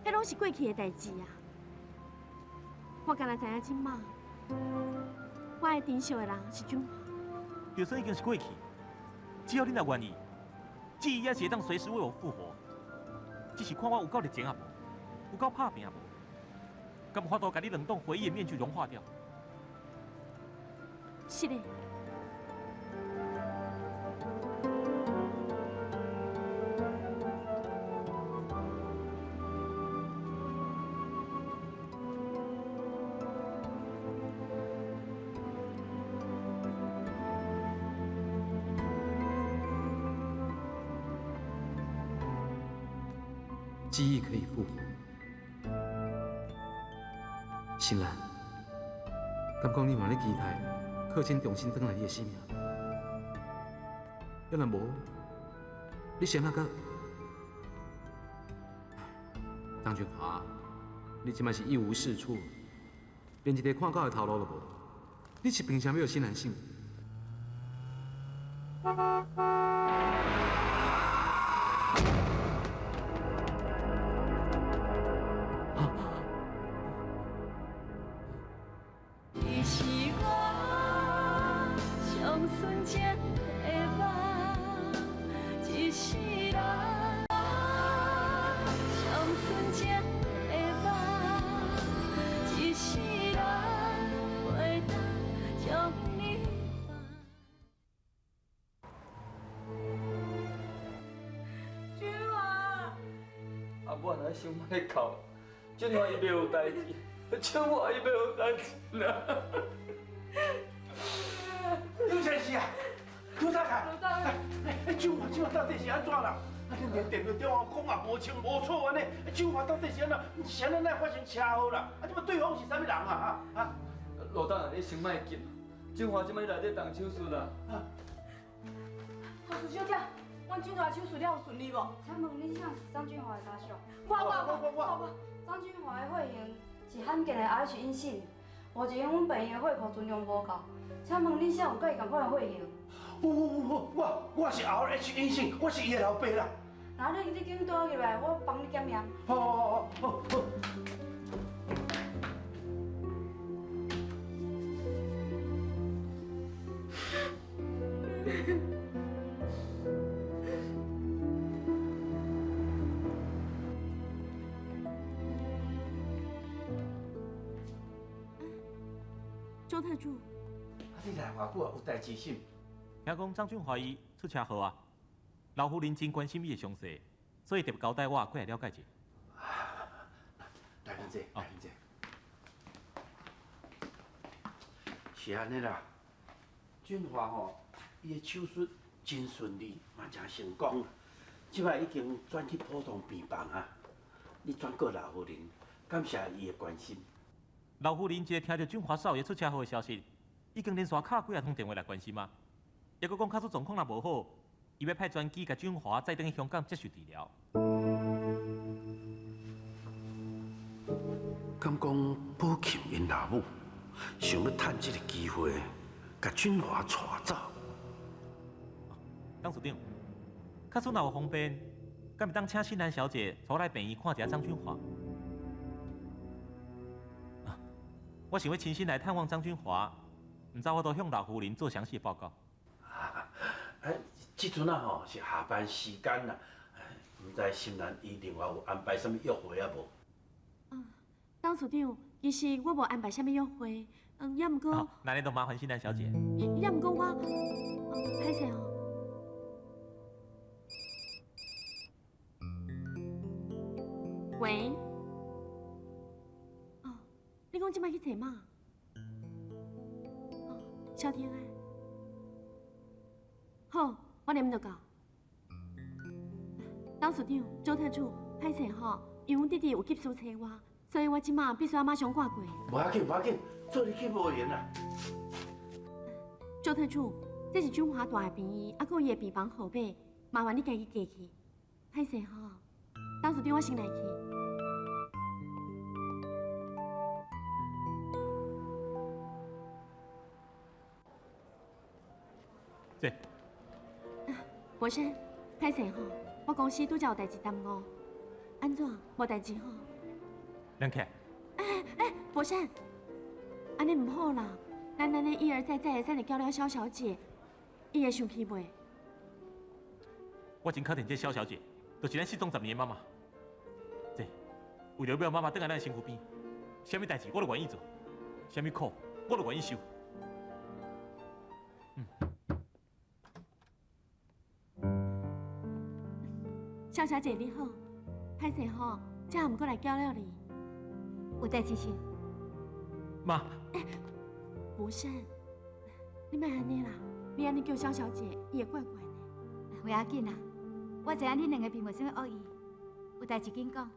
彼攏是過去的代誌啊。我敢若知影這馬，我愛珍惜的人是俊華。就算已經是過去，只要你若願意，记忆也是会当随时为我复活，只是看我有够热情啊无，有够拍拼啊无，敢有法度共你两栋回忆的面具融化掉？是的。记忆可以复活。心兰，敢讲你嘛咧期待克星重新转来你的生命？要若无，你先那个张俊华，你这摆是一无是处，连一个看狗的头路都无，你是凭啥物予心兰幸福？你是我上纯情的梦，一世人上纯情的梦，一世人袂当将你放。俊华，阿母若想歹哭，俊华伊袂有代志。俊华伊袂有代志啦。刘先生啊，刘大哥，哎，俊华这到底是按怎啦？啊，你连电话中讲也无清无楚按呢，俊华到底是按怎？是按怎哪会发生车祸啦？啊，这摆对方是啥物人啊？啊啊！老董啊，你先莫急，俊华这摆内底动手术啦。护士小姐，阮俊华手术了有顺利无？请问恁啥是张俊华的家属？我。张俊华的血型是罕见的 Rh 阴性，目前阮病院的血库存量无够，请问恁啥有佮伊仝款的血型？我是 Rh 阴性，我是伊的老爸啦。那你紧带我入来，我帮你检验。好。周特助，啊，你来偌久啊？有代志是？听讲张俊华伊出车祸啊，老夫人真关心伊的伤势，所以特别交代我过来了解一下。来，恁坐，来恁坐。是按呢啦，俊华吼，伊的手术真顺利，嘛真成功。这摆已经转去普通病房啊。你转告老夫人，感谢伊的关心。老夫人一个听著俊华少爷出车祸的消息，已经连续敲几啊通电话来关心啊。抑阁讲，假使状况若无好，伊欲派专机共俊华载转去香港接受治疗。敢讲宝琴𪜶老母想欲趁这个机会，共俊华带走。董事长，假使若有方便，敢会当请新兰小姐带我来病院看一下张俊华？我想欲亲身来探望张俊华，毋知我都向老夫人做详细报告。哎，这阵啊吼是下班时间啦，毋知心兰伊另外有安排啥物约会啊无？董事长，其实我无安排啥物约会，也毋过，那你都麻烦心兰小姐。也毋过我，歹势哦。喂。哦，你讲这摆去揣马？哦，小天爱。好，我连就到。董事长，周特助，歹势吼，因为阮弟弟有急事找我，所以我这马必须要马上挂过。无要紧，无要紧，做你去无闲啦。周特助，这是俊华住的病院，啊，阁有伊的病房号码，麻烦你家己过去。歹势吼，董事长，我先来去。坐。博生，歹势吼，我公司拄才有代志耽误，按怎？无代志吼？两客。哎，博生，按呢毋好啦，咱按呢一而再再而三的叫了萧小姐，伊会生气袂？我真确定这萧小姐，就是咱失踪10年的妈妈。这为了要妈妈转来咱身躯边，啥物代志我都愿意做，啥物苦我都愿意受。萧小姐你好，歹势吼，这下毋过来搅扰你。有代志是？妈。欸，博胜，你莫按呢啦，你按呢叫萧小姐，伊会怪怪的。袂要紧啦，我知影恁两个并无啥物恶意，有代志紧讲。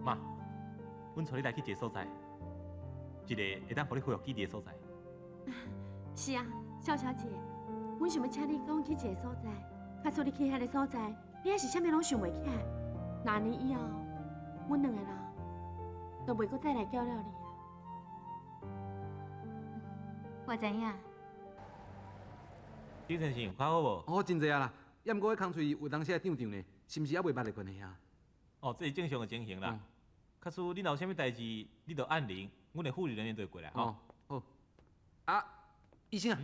妈，阮带你来去一个所在，一个会当予你恢复记忆的所在。是啊，萧小姐，阮想欲请你讲去一个所在，假使你去彼个所在，你还是啥物拢想袂起来。那按呢以后，阮两个人就袂阁再来搅扰你啊。我知影。丁先生有较好无？好真济啊啦，也毋过彼空喙有当时会胀胀呢，是毋是犹未捌的关系啊？哦，这是正常的情形啦。假使你若有啥物代志，你就按铃，阮的护理人员就会过来吼。好。啊，医生啊，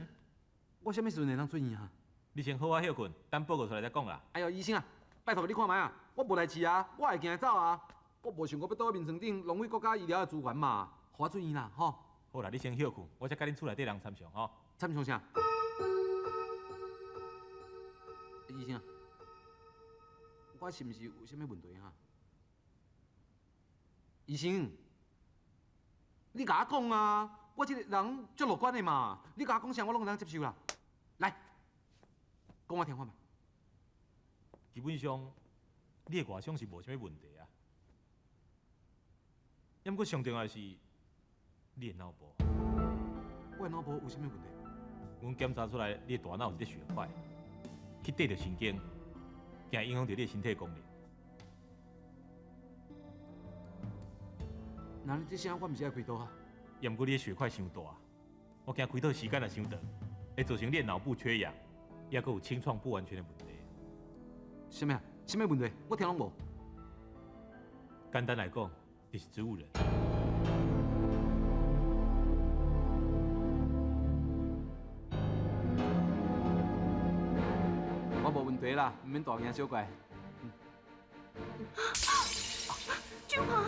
我啥物时阵会当出院啊？你先好好歇睏，等报告出来再讲啦。哎哟，医生啊，拜托你看觅啊，我无代志啊，我会行会走啊，我无想讲欲倒眠床顶浪费国家医疗的资源嘛，予我出院啦，吼。好啦，你先歇睏，我才佮恁厝内底人参详吼。参详啥？医生啊，我是毋是有啥物问题啊？医生，你共我讲啊，我这个人足乐观的嘛，你共我讲啥我拢会当接受啦。来，讲我听看觅。基本上，你的外伤是无啥物问题啊。也毋过上重要的是，你的脑部。我的脑部有啥物问题？阮检查出来，你的大脑有一个血块，去缀著神经，惊影响著你的身体功能。那你这声我毋是爱开刀啊？也毋过你的血块伤大，我惊开刀时间若伤长，会造成你的脑部缺氧，抑阁有清创不完全的问题。啥物啊？啥物问题？我听拢无。简单来讲，就是植物人。我无问题啦，毋免大惊小怪。俊华，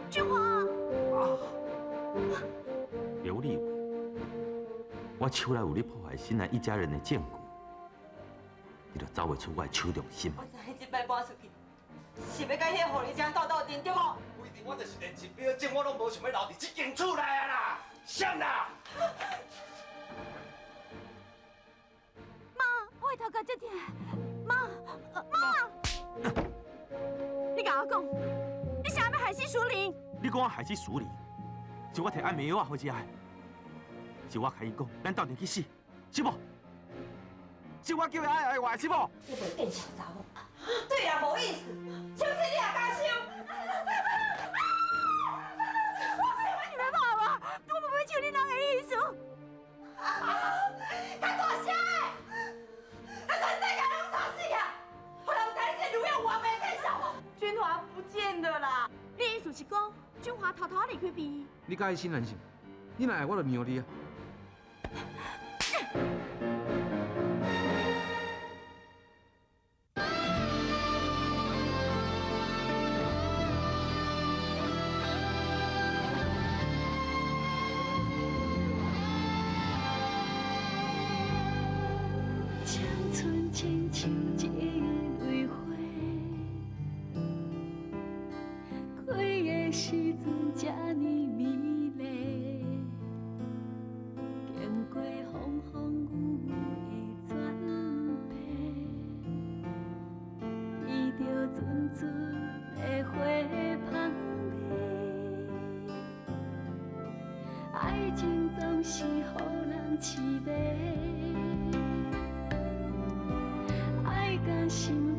俊华，刘立伟，我手内有你破坏新兰一家人的证据，你就走袂出我的手中心。我知你这摆搬出去，是欲佮彼个护理长斗斗阵，对无？规定我就是连一秒钟我拢无想欲留伫这间厝内啊啦，谁啦？妈，我的头壳足疼。妈，妈，你共我讲，你啥欲害死淑玲？你讲我害死淑玲，是我提安眠药予伊食的，是我共伊讲，咱斗阵去死，是无？是我叫伊爱爱我，是无？你袂变小查某，对也无意思，手这你也敢收？我你来骂我，我无欲像你人的意思。较大声的，全世界拢吵死啊！予人知这女的活袂见笑。君华不见了啦！你意思是讲，君华偷偷离开病院？你佮意新兰是？你若爱我就饶你啊！青春亲像一蕊花，开的时阵这呢美丽，经过风风雨雨的转变，闻著阵阵的花香味，爱情总是予人痴迷。爱甲心